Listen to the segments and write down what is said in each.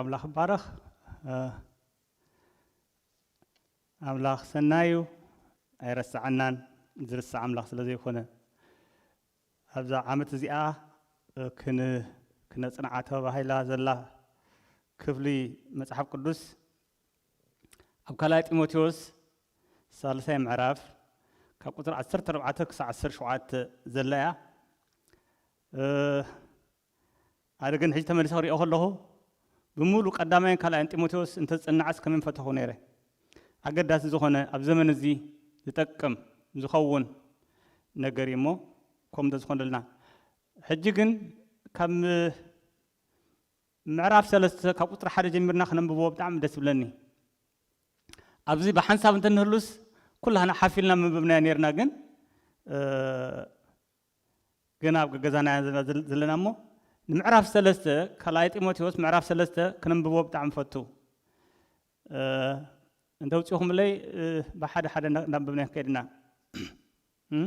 ኣምላኽ ይባረኽ። እ፣ ኣምላኽ ሰናይ እዩ፣ ኣይረስዓናን፣ ዝርስዕ ኣምላኽ ስለ ዘይኮነ። ኣብዛ ዓመት እዚኣ፣ እ፣ ክን-፣ ክነጽንዓ ተባሂላ ዘላ ክፍሊ መጽሓፍ ቅዱስ ኣብ ካልኣይ ጢሞቴዎስ ሳልሳይ ምዕራፍ ካብ ቁጽሪ ዓሰርተ ኣርባዕተ ክሳዕ ዓሰርተ ሸውዓተ ዘላ እያ። እ፣ ኣነ ግን ሕጂ ተመሊሰ ክሪኦ ከለኹ፣ ብምሉእ ቀዳማይን ካልኣይን ጢሞቴዎስ እንተዝጽናዕስ ከመይ ምፈተኹ ነይረ። ኣገዳሲ ዝኾነ ኣብ ዘመን እዚ ዝጠቅም ዝኸውን ነገር እዩ እሞ፣ ከምኡ እንተዝኾነልና። ሕጂ ግን ካብ ም-፣ ምዕራፍ ሰለስተ ካብ ቁጽሪ ሓደ ጀሚርና ክነንብቦ ብጣዕሚ ደስ ይብለኒ። ኣብዚ ብሓንሳብ እንተንህሉስ ኩላህና ሓፍ ኢልና ምንብብናዮ ነይርና፣ ግን፣ እ፣ ገና ኣብ ገዛና ዘለና እሞ ንምዕራፍ ሰለስተ፣ ካልኣይ ጢሞቴዎስ ምዕራፍ ሰለስተ ክነንብቦ ብጣዕሚ ፈቱ። እ፣ እንተውፂኹምለይ፣ እ፣ ብሓደ ሓደ እና-፣ እናንበብና ክንከይድ ኢና። እም?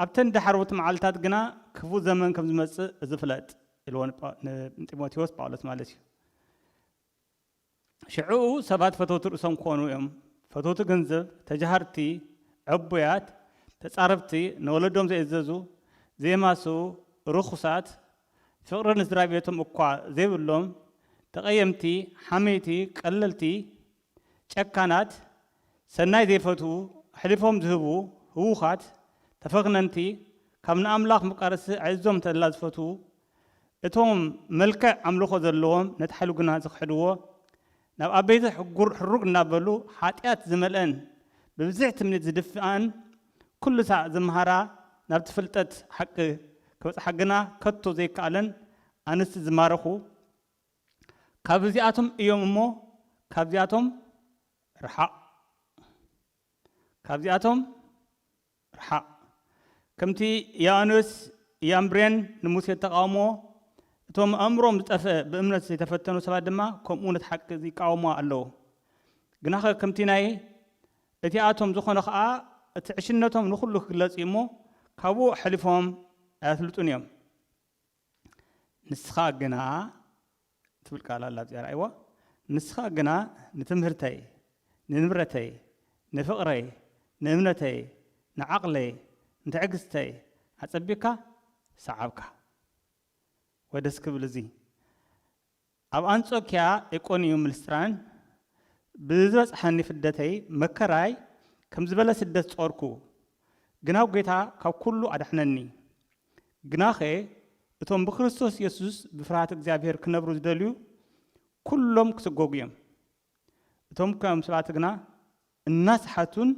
ኣብተን ዳሕረዎት መዓልታት ግና ክፉእ ዘመን ከም ዝመጽእ እዚ ፍለጥ፣ ኢልዎ ንጳ-፣ ንጢሞቴዎስ ጳውሎስ ማለት እዩ። ሽዑ ሰባት ፈተውቲ ርእሶም ክኾኑ እዮም፣ ፈተውቲ ገንዘብ፣ ተጃሃርቲ፣ ዕቡያት፣ ተጻረፍቲ፣ ንወለዶም ዘይእዘዙ፣ ዘየማስዉ፣ ርኹሳት፣ ፍቕሪ ንስድራ ቤቶም እኳ ዘይብሎም፣ ተቐየምቲ፣ ሓመይቲ፣ ቀለልቲ፣ ጨካናት፣ ሰናይ ዘይፈትዉ፣ ኣሕሊፎም ዝህቡ፣ ህዉኻት፣ ተፈኽነንቲ፣ ካብ ንኣምላኽ ምቃርሲ ኣዕዝዞም ተላ ዝፈትዉ፣ እቶም መልክዕ ኣምልኾ ዘለዎም ነቲ ሓይሉ ግና ዝኽሕድዎ፣ ናብ ዓበይቲ ሕጉር-፣ ሕሩግ እናበሉ ሓጢኣት ዝመልአን ብብዝሒ ትምኒት ዝድፍኣን፣ ኩሉ ሳዕ ዝመሃራ ናብቲ ፍልጠት ሓቂ ክበጽሓ ግና ከቶ ዘይከኣለን ኣንስቲ ዝማረኹ፣ ካብ እዚኣቶም እዮም እሞ ካብዚኣቶም ርሓቕ። ካብዚኣቶም ርሓቕ። ከምቲ ያኖስ ያምብሬን ንሙሴ እተቃወሞ፣ እቶም ኣእምሮም ዝጠፍአ ብእምነት ዘይተፈተኑ ሰባት ድማ ከምኡ ነቲ ሓቂ ይቃወሙ ኣለዉ። ግናኸ ከምቲ ናይ እቲኣቶም ዝኾነ ኸኣ፣ እቲ ዕሽነቶም ንኹሉ ክግለጽ እዩ እሞ፣ ካብኡ ኣሕሊፎም ኣያፍልጡን እዮም። ንስኻ ግና ትብል ቃል ኣላ ኣብዚኣ፣ ርኣይዋ። ንስኻ ግና ንትምህርተይ፣ ንንብረተይ፣ ንፍቕረይ፣ ንእምነተይ፣ ንዓቕለይ፣ ንትዕግስተይ ኣጸቢቕካ ሰዓብካ። ወደስ ክብል እዚ ኣብ ኣንጾኪያ፣ ኢቆንዩም፣ ልስጥራን ብዝበጽሓኒ ፍደተይ መከራይ ከም ዝበለ ስደት ጾርኩ፣ ግናው ጌታ ካብ ኩሉ ኣድሓነኒ። ግናኸ እቶም ብክርስቶስ የሱስ ብፍርሃት እግዚኣብሔር ክነብሩ ዝደልዩ ኩሎም ክስጎጉ እዮም። እቶም ከም ሰባት ግና እናሰሓቱን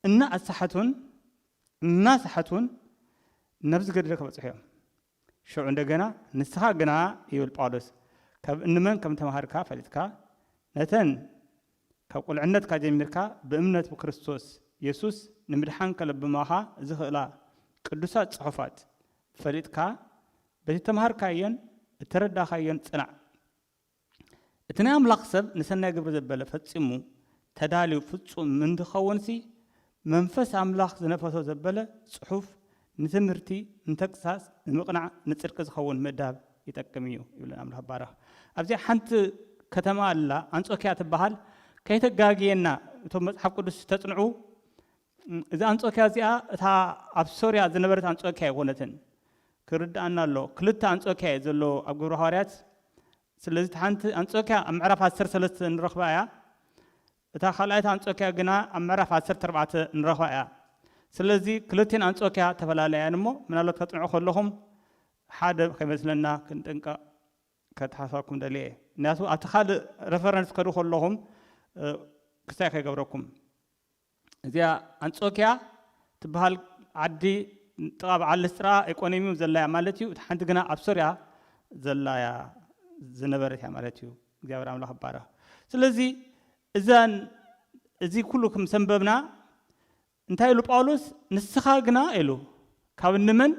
እናኣሳሓቱን እናሰሓቱን ነብዚ ገድሊ ከበጽሑ እዮም። ሽዑ እንደገና ንስኻ ግና ይብል ጳውሎስ፣ ካብ እንመን ከም ተማሃርካ ፈሊጥካ፣ ነተን ካብ ቁልዕነትካ ጀሚርካ ብእምነት ብክርስቶስ የሱስ ንምድሓን ከለብማኻ ዝኽእላ ቅዱሳት ጽሑፋት ፈሊጥካ፣ በቲ ተማሃርካዮን እተረዳኻዮን ጽናዕ። እቲ ናይ ኣምላኽ ሰብ ንሰናይ ግብሪ ዘበለ ፈጺሙ ተዳልዩ ፍጹም እንትኸውንሲ፣ መንፈስ ኣምላኽ ዝነፈሶ ዘበለ ጽሑፍ ንትምህርቲ፣ ንተግሳጽ፣ ንምቕናዕ፣ ንጽድቂ ዝኸውን ምእዳብ ይጠቅም እዩ ይብለና ኣምላኽ ባረኽ። ኣብዚኣ ሓንቲ ከተማ ኣላ፣ ኣንጾኪያ ትበሃል። ከይተጋግየና፣ እቶም መጽሓፍ ቅዱስ ተጽንዑ፣ እዛ ኣንጾኪያ እዚኣ እታ ኣብ ሶርያ ዝነበረት ኣንጾኪያ ኣይኮነትን። ክርድኣና ኣሎ። ክልተ ኣንጾኪያ እዩ ዘሎ ኣብ ግብሪ ሃዋርያት። ስለዚ እታ ሓንቲ ኣንጾኪያ ኣብ ምዕራፍ ዓሰርተ ሰለስተ ንረኽባ እያ። እታ ካልኣይቲ ኣንጾኪያ ግና ኣብ ምዕራፍ ዓሰርተ ኣርባዕተ ንረኽባ እያ። ስለዚ ክልቲን ኣንጾኪያ ተፈላለያ እየን እሞ፣ ምናልባት ከጽንዑ ከለኹም ሓደ ከይመስለና ክንጥንቀቕ ከተሓሳብኩም ደልየ እየ። ምክንያቱ ኣብቲ ካልእ ረፈረንስ ከዱ ከለኹም፣ እ፣ ክስታይ ከይገብረኩም። እዚኣ ኣንጾኪያ ትበሃል ዓዲ ጥቓ በዓል ልስጥራ፣ ኢቆንዩም፣ ዘላ እያ ማለት እዩ። እታ ሓንቲ ግና ኣብ ሶርያ ዘላ እያ፣ ዝነበረት እያ ማለት እዩ። እግዚኣብሔር ኣምላኽ ይባረኽ። ስለዚ እዘን፣ እዚ ኩሉ ከም ዘንበብና እንታይ ኢሉ ጳውሎስ? ንስኻ ግና ኢሉ ካብ እንመን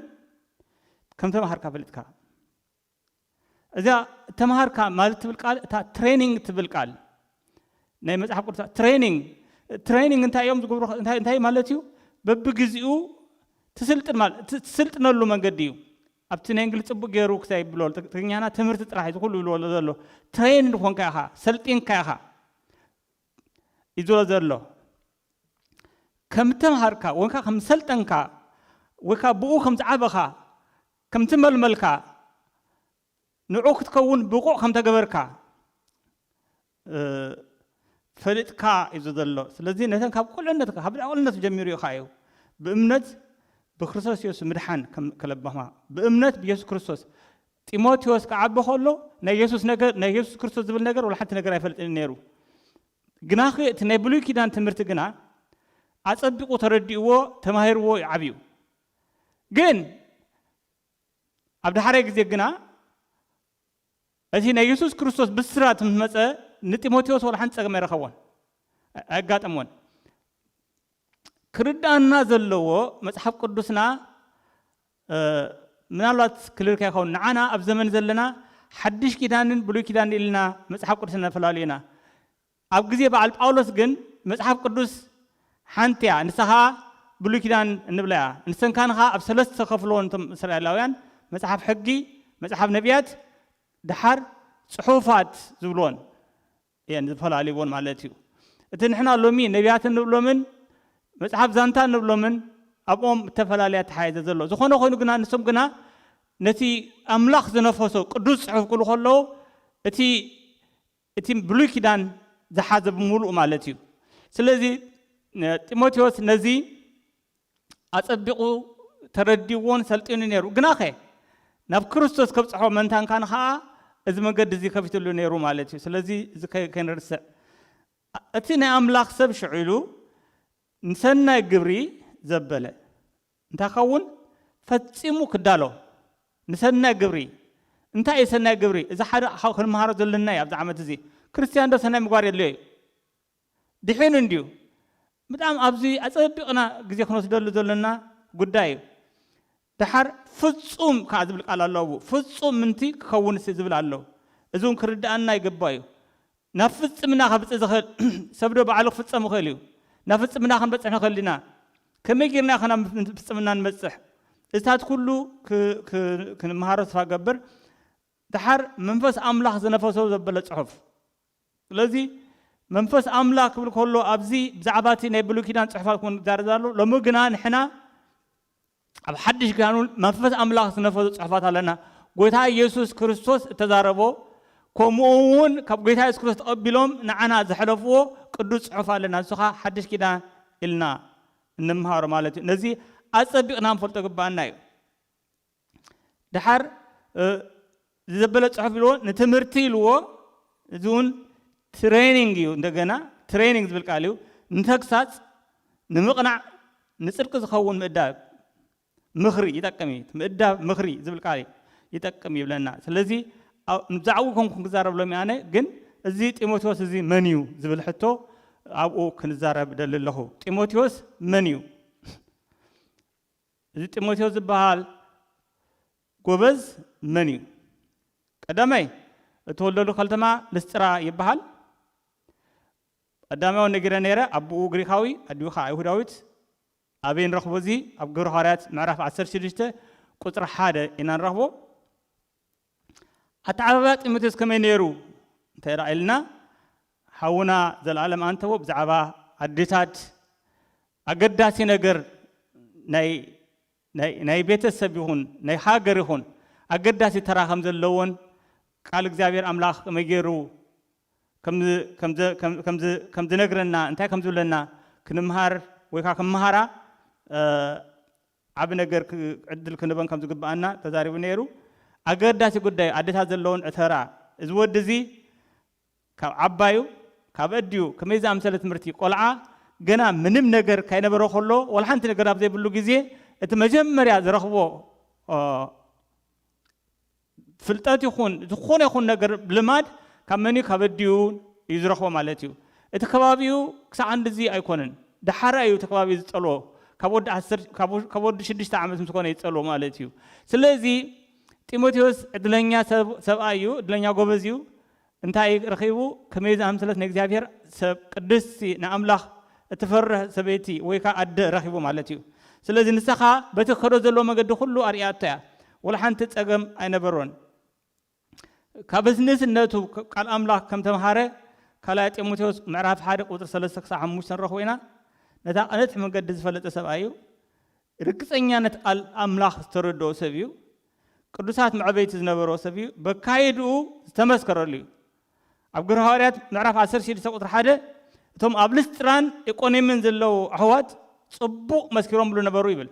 ከም ተማሃርካ ፈሊጥካ። እዚኣ ተማሃርካ ማለት ትብል ቃል፣ እታ ትሬኒንግ ትብል ቃል ናይ መጽሓፍ ቅዱስ ትሬኒንግ፣ ትሬኒንግ እንታይ እዮም ዝገብሩ? እንታይ፣ እንታይ ማለት እዩ? በብግዜኡ ትስልጥን ማለ-፣ ት-፣ ትስልጥነሉ መንገዲ እዩ። ኣብቲ ናይ እንግሊዝ ጽቡቕ ገይሩ ክሳይ ይብሎ፣ ትግርኛና ትምህርቲ ጥራሕ እዩ ዝኹሉ ይብሎ ዘሎ። ትሬን ዝኾንካ ኢኻ፣ ሰልጢንካ ኢኻ እዩ ዝብሎ ዘሎ። ከም ተምሃርካ ወይ ከዓ ከም ሰልጠንካ ወይ ከዓ ብኡ ከም ዝዓበኻ፣ ከም ትመልመልካ፣ ንዑ ክትከውን ብቑዕ ከም ተገበርካ እ፣ ፈሊጥካ እዩ ዘሎ። ስለዚ ነተን ካብ ቁልዕነትካ፣ ካብ ቁልዕነት ጀሚሩ እዩ ከኣ እዩ ብእምነት ብክርስቶስ የሱስ ምድሓን ከም ከለባማ፣ ብእምነት ብየሱስ ክርስቶስ። ጢሞቴዎስ ክዓቢ ከሎ ናይ የሱስ ነገር፣ ናይ የሱስ ክርስቶስ ዝብል ነገር ወላ ሓንቲ ነገር ኣይፈልጥን ነይሩ። ግናኸ እቲ ናይ ብሉይ ኪዳን ትምህርቲ ግና ኣጸቢቑ ተረዲእዎ፣ ተማሂርዎ እዩ ዓብዩ። ግን ኣብ ዳሕራይ ግዜ ግና እቲ ናይ የሱስ ክርስቶስ ብስራት ምስ መጸ ንጢሞቴዎስ ወላ ሓንቲ ጸገም ኣይረኸቦን፣ ኣጋጠሞን። ክርዳእና ዘለዎ መጽሓፍ ቅዱስና፣ እ፣ ምናልባት ክልልካ ይኸውን። ንዓና ኣብ ዘመን ዘለና ሓድሽ ኪዳንን ብሉይ ኪዳን ኢልና መጽሓፍ ቅዱስ ነፈላልዩና። ኣብ ግዜ በዓል ጳውሎስ ግን መጽሓፍ ቅዱስ ሓንቲ እያ፣ ንሳ ኸኣ ብሉይ ኪዳን እንብላ እያ። ንሰን ካን ኸኣ ኣብ ሰለስተ ከፍልዎ ነቶም እስራኤላውያን፣ መጽሓፍ ሕጊ፣ መጽሓፍ ነቢያት፣ ደሓር ጽሑፋት ዝብልዎን እየን ዝፈላልይዎን ማለት እዩ። እቲ ንሕና ሎሚ ነቢያት እንብሎምን መጽሓፍ ዛንታ እንብሎምን ኣብኦም እተፈላለየ ኣተሓሕዛ ዘሎ። ዝኾነ ኮይኑ ግና ንሶም ግና ነቲ ኣምላኽ ዝነፈሶ ቅዱስ ጽሑፍ ክብሉ ከለዉ እቲ፣ እቲ ብሉይ ኪዳን ዝሓዘ ብምሉኡ ማለት እዩ። ስለዚ ነ-፣ ጢሞቴዎስ ነዚ ኣጸቢቑ ተረዲእዎን ሰልጢኑ ነይሩ። ግናኸ ናብ ክርስቶስ ከብጽሖ መንታን ካን ኸኣ እዚ መንገዲ እዚ ከፊትሉ ነይሩ ማለት እዩ። ስለዚ እዚ ከ-፣ ከይንርስዕ። እቲ ናይ ኣምላኽ ሰብ ሽዑ ኢሉ ንሰናይ ግብሪ ዘበለ እንታይ ኸውን ፈጺሙ ክዳሎ። ንሰናይ ግብሪ። እንታይ እዩ ሰናይ ግብሪ? እዚ ሓደ ሓ-፣ ክንመሃሮ ዘለና እዩ ኣብዚ ዓመት እዚ። ክርስትያን ዶ ሰናይ ምግባር የድልዮ እዩ? ድሒኑ እንድዩ። ብጣዕሚ ኣብዚ ኣጸቢቕና ግዜ ክንወስደሉ ዘለና ጉዳይ እዩ። ደሓር ፍጹም ከኣ ዝብል ቃል ኣሎ ኣብኡ። ፍጹም ምንቲ ክኸውንስ ዝብል ኣሎ። እዚ እውን ክርድኣና ይግባእ እዩ። ናብ ፍጽምና ከብጽእ ዝኽእል ሰብ ዶ ባዕሉ ክፍጸም ይኽእል እዩ? ናብ ፍጽምና ክንበጽሕ ንኽእል ዲና? ከመይ ጌርና ኢኻ ናብ ፍጽምና ንበጽሕ? እዚታት ኩሉ ክ-፣ ክ-፣ ክንመሃሮ ተስፋ ገብር። ደሓር መንፈስ ኣምላኽ ዝነፈሶ ዘበለ ጽሑፍ። ስለዚ መንፈስ ኣምላኽ ክብል ከሎ ኣብዚ ብዛዕባ እቲ ናይ ብሉይ ኪዳን ጽሑፋት ክውን ዝዛረብ ዘሎ። ሎሚ ግና ንሕና ኣብ ሓድሽ ኪዳን እውን መንፈስ ኣምላኽ ዝነፈሶ ጽሑፋት ኣለና። ጎይታ ኢየሱስ ክርስቶስ እተዛረቦ፣ ከምኡ እውን ካብ ጎይታ ኢየሱስ ክርስቶስ ተቐቢሎም ንዓና ዘሕለፍዎ ቅዱስ ጽሑፍ ኣለና። ንሱ ኸኣ ሓድሽ ኪዳን ኢልና እንምሃሮ ማለት እዩ። ነዚ ኣጸቢቕና ንፈልጦ ግባኣና እዩ። ደሓር፣ እ፣ ዘበለ ጽሑፍ ኢልዎ፣ ንትምህርቲ ኢልዎ፣ እዚ እውን ትሬኒንግ እዩ። እንደገና ትሬኒንግ ዝብል ቃል እዩ። ንተግሳጽ፣ ንምቕናዕ፣ ንጽድቂ ዝኸውን ምእዳብ፣ ምኽሪ ይጠቅም እዩ። ምእዳብ ምኽሪ ዝብል ቃል ይጠቅም ይብለና። ስለዚ፣ ኣብ፣ ብዛዕባኡ ኮንኩን ክዛረብ ሎሚ ኣነ፣ ግን እዚ ጢሞቴዎስ እዚ መን እዩ ዝብል ሕቶ ኣብኡ ክንዛረብ እደሊ ኣለኹ። ጢሞቴዎስ መን እዩ? እዚ ጢሞቴዎስ ዝበሃል ጎበዝ መን እዩ? ቀዳማይ፣ እተወልደሉ ከተማ ልስጥራ ይበሃል። ቀዳማይ እውን ነጊረ ነይረ፣ ኣቦኡ ግሪኻዊ፣ ኣዲኡ ኸዓ ኣይሁዳዊት። ኣበይ ንረኽቦ እዚ? ኣብ ግብረ ሃዋርያት ምዕራፍ ዓሰርተ ሽዱሽተ ቁጽሪ ሓደ ኢና ንረኽቦ። ኣተዓባብያ ጢሞቴዎስ ከመይ ነይሩ እንተ ደኣ ኢልና፣ ሓውና ዘለኣለም ኣንተቦ ብዛዕባ ኣዴታት ኣገዳሲ ነገር ናይ፣ ናይ፣ ናይ ቤተሰብ ይኹን ናይ ሃገር ይኹን ኣገዳሲ ተራ ከም ዘለዎን ቃል እግዚኣብሔር ኣምላኽ ከመይ ገይሩ ከም ዝ-፣ ከም ዘ-፣ ከም፣ ከም ዝ-፣ ከም ዝነግረና፣ እንታይ ከም ዝብለና ክንምሃር ወይ ከዓ ክምሃራ፣ እ፣ ዓቢ ነገር ክ-፣ ዕድል ክንበን ከም ዝግብኣና ተዛሪቡ ነይሩ። ኣገዳሲ ጉዳይ ኣዴታት ዘለዎን ዕተራ፣ እዚ ወዲ እዚ ካብ ዓባዩ፣ ካብ ኣዲኡ ከመይ ዝኣምሰለ ትምህርቲ፣ ቆልዓ ገና ምንም ነገር ካይነበሮ ከሎ፣ ወላ ሓንቲ ነገር ኣብ ዘይብሉ ግዜ፣ እቲ መጀመርያ ዝረኽቦ፣ ኦ፣ ፍልጠት ይኹን ዝኾነ ይኹን ነገር ብልማድ ካብ መን እዩ? ካብ ኣዲኡ እዩ ዝረኽቦ ማለት እዩ። እቲ ከባቢኡ ክሳዕ ክንድዚ ኣይኮነን። ደሓራ እዩ እቲ ከባቢኡ ዝጸልዎ። ካብ ወዲ ዓሰርተ፣ ካብ ወ-፣ ካብ ወዲ ሽዱሽተ ዓመት ምስ ኮነ ይጸልዎ ማለት እዩ። ስለዚ ጢሞቴዎስ ዕድለኛ ሰብ-፣ ሰብኣይ እዩ፣ ዕድለኛ ጎበዝ እዩ። እንታይ ረኺቡ? ከመይ ዝኣምሰለት ንእግዚኣብሔር ሰብ ቅድስቲ ንኣምላኽ እትፈርህ ሰበይቲ ወይ ከኣ ኣደ ረኺቡ ማለት እዩ። ስለዚ ንሳ ኸኣ በቲ ክኸዶ ዘለዎ መገዲ ኩሉ ኣርእያቶ እያ። ወላ ሓንቲ ጸገም ኣይነበሮን። ካብ ንእስነቱ ቃል ኣምላኽ ከም ተምሃረ ካልኣይ ጢሞቴዎስ ምዕራፍ ሓደ ቁጽሪ ሰለስተ ክሳብ ሓሙሽተ ንረኽቦ ኢና። ነታ ቅንዕቲ መንገዲ ዝፈለጠ ሰብኣይ እዩ። ርግጸኛነት ቃል ኣምላኽ ዝተረድኦ ሰብ እዩ። ቅዱሳት መዕበይቲ ዝነበሮ ሰብ እዩ። በካይድኡ ዝተመስከረሉ እዩ። ኣብ ግብረ ሃዋርያት ምዕራፍ ዓሰርተ ሽዱሽተ ቁጽሪ ሓደ፣ እቶም ኣብ ልስጥራን ኢቆንዮምን ዘለዉ ኣሕዋት ጽቡቕ መስኪሮምሉ ነበሩ ይብል።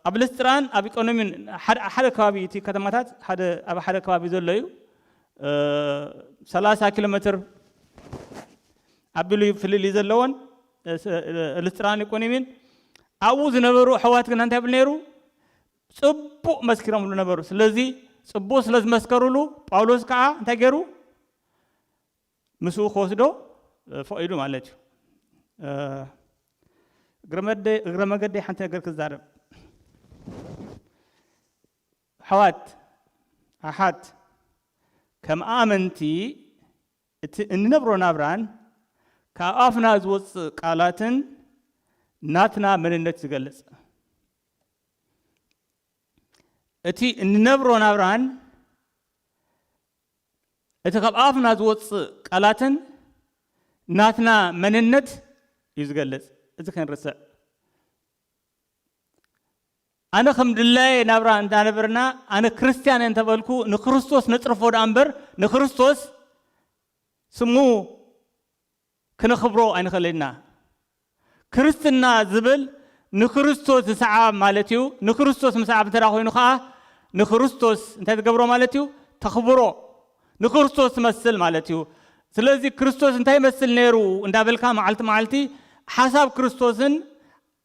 ኣብ ልስጥራን ኣብ ኢቆንዮምን ሓደ ከባቢ፣ እቲ ከተማታት ኣብ ሓደ ከባቢ ዘሎ እዩ። ሰላሳ ኪሎ ሜትር ኣቢሉ ፍልልይ ዘለዎን ልስጥራን ኢቆንዮምን፣ ኣብኡ ዝነበሩ ኣሕዋት ግን እንታይ ይብል ነይሩ? ጽቡቕ መስኪሮምሉ ነበሩ። ስለዚ ጽቡቕ ስለ ዝመስከሩሉ፣ ጳውሎስ ከዓ እንታይ ገይሩ? ምስኡ ክወስዶ ፈቒዱ ማለት እዩ። እግረ መገደይ ሓንቲ ነገር ክዛረብ። ኣሕዋት ኣሓት፣ ከም ኣመንቲ እቲ እንነብሮ ናብራን ካብ ኣፍና ዝወፅእ ቃላትን ናትና መንነት ዝገልፅ። እቲ እንነብሮ ናብራን እቲ ካብ ኣፍና ዝወፅእ ቃላትን ናትና መንነት እዩ ዝገልፅ። እዚ ከይንርስዕ። ኣነ ከም ድላየ ናብራ እንዳነበርና፣ ኣነ ክርስትያን እንተበልኩ ንክርስቶስ ነፅርፎ ደኣ እምበር ንክርስቶስ ስሙ ክነኽብሮ ኣይንኽእልን ኢና። ክርስትና ዝብል ንክርስቶስ ዝሰዓብ ማለት እዩ። ንክርስቶስ ምሰዓብ እንተ ኮይኑ ከዓ ንክርስቶስ እንታይ ትገብሮ ማለት እዩ? ተኽብሮ። ንክርስቶስ ትመስል ማለት እዩ። ስለዚ ክርስቶስ እንታይ ይመስል ነይሩ እንዳበልካ መዓልቲ መዓልቲ ሓሳብ ክርስቶስን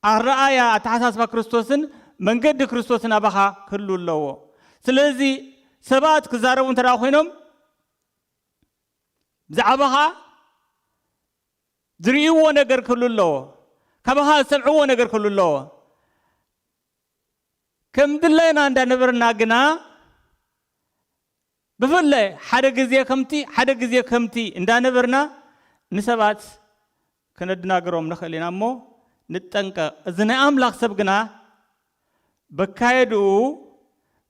ኣረኣያ ኣተሓሳስባ ክርስቶስን መንገዲ ክርስቶስን ኣባኻ ክህሉ ኣለዎ። ስለዚ ሰባት ክዛረቡ እንተ ኮይኖም ብዛዕባኻ ዝርእይዎ ነገር ክህሉ ኣለዎ። ካባኻ ዝሰምዕዎ ነገር ክህሉ ኣለዎ። ከም ድላይና እንዳነበርና ግና ብፍላይ ሓደ ግዜ ከምቲ ሓደ ግዜ ከምቲ እንዳነበርና ንሰባት ክነደናግሮም ንኽእል ኢና እሞ ንጠንቀቕ። እዚ ናይ ኣምላኽ ሰብ ግና በካየድኡ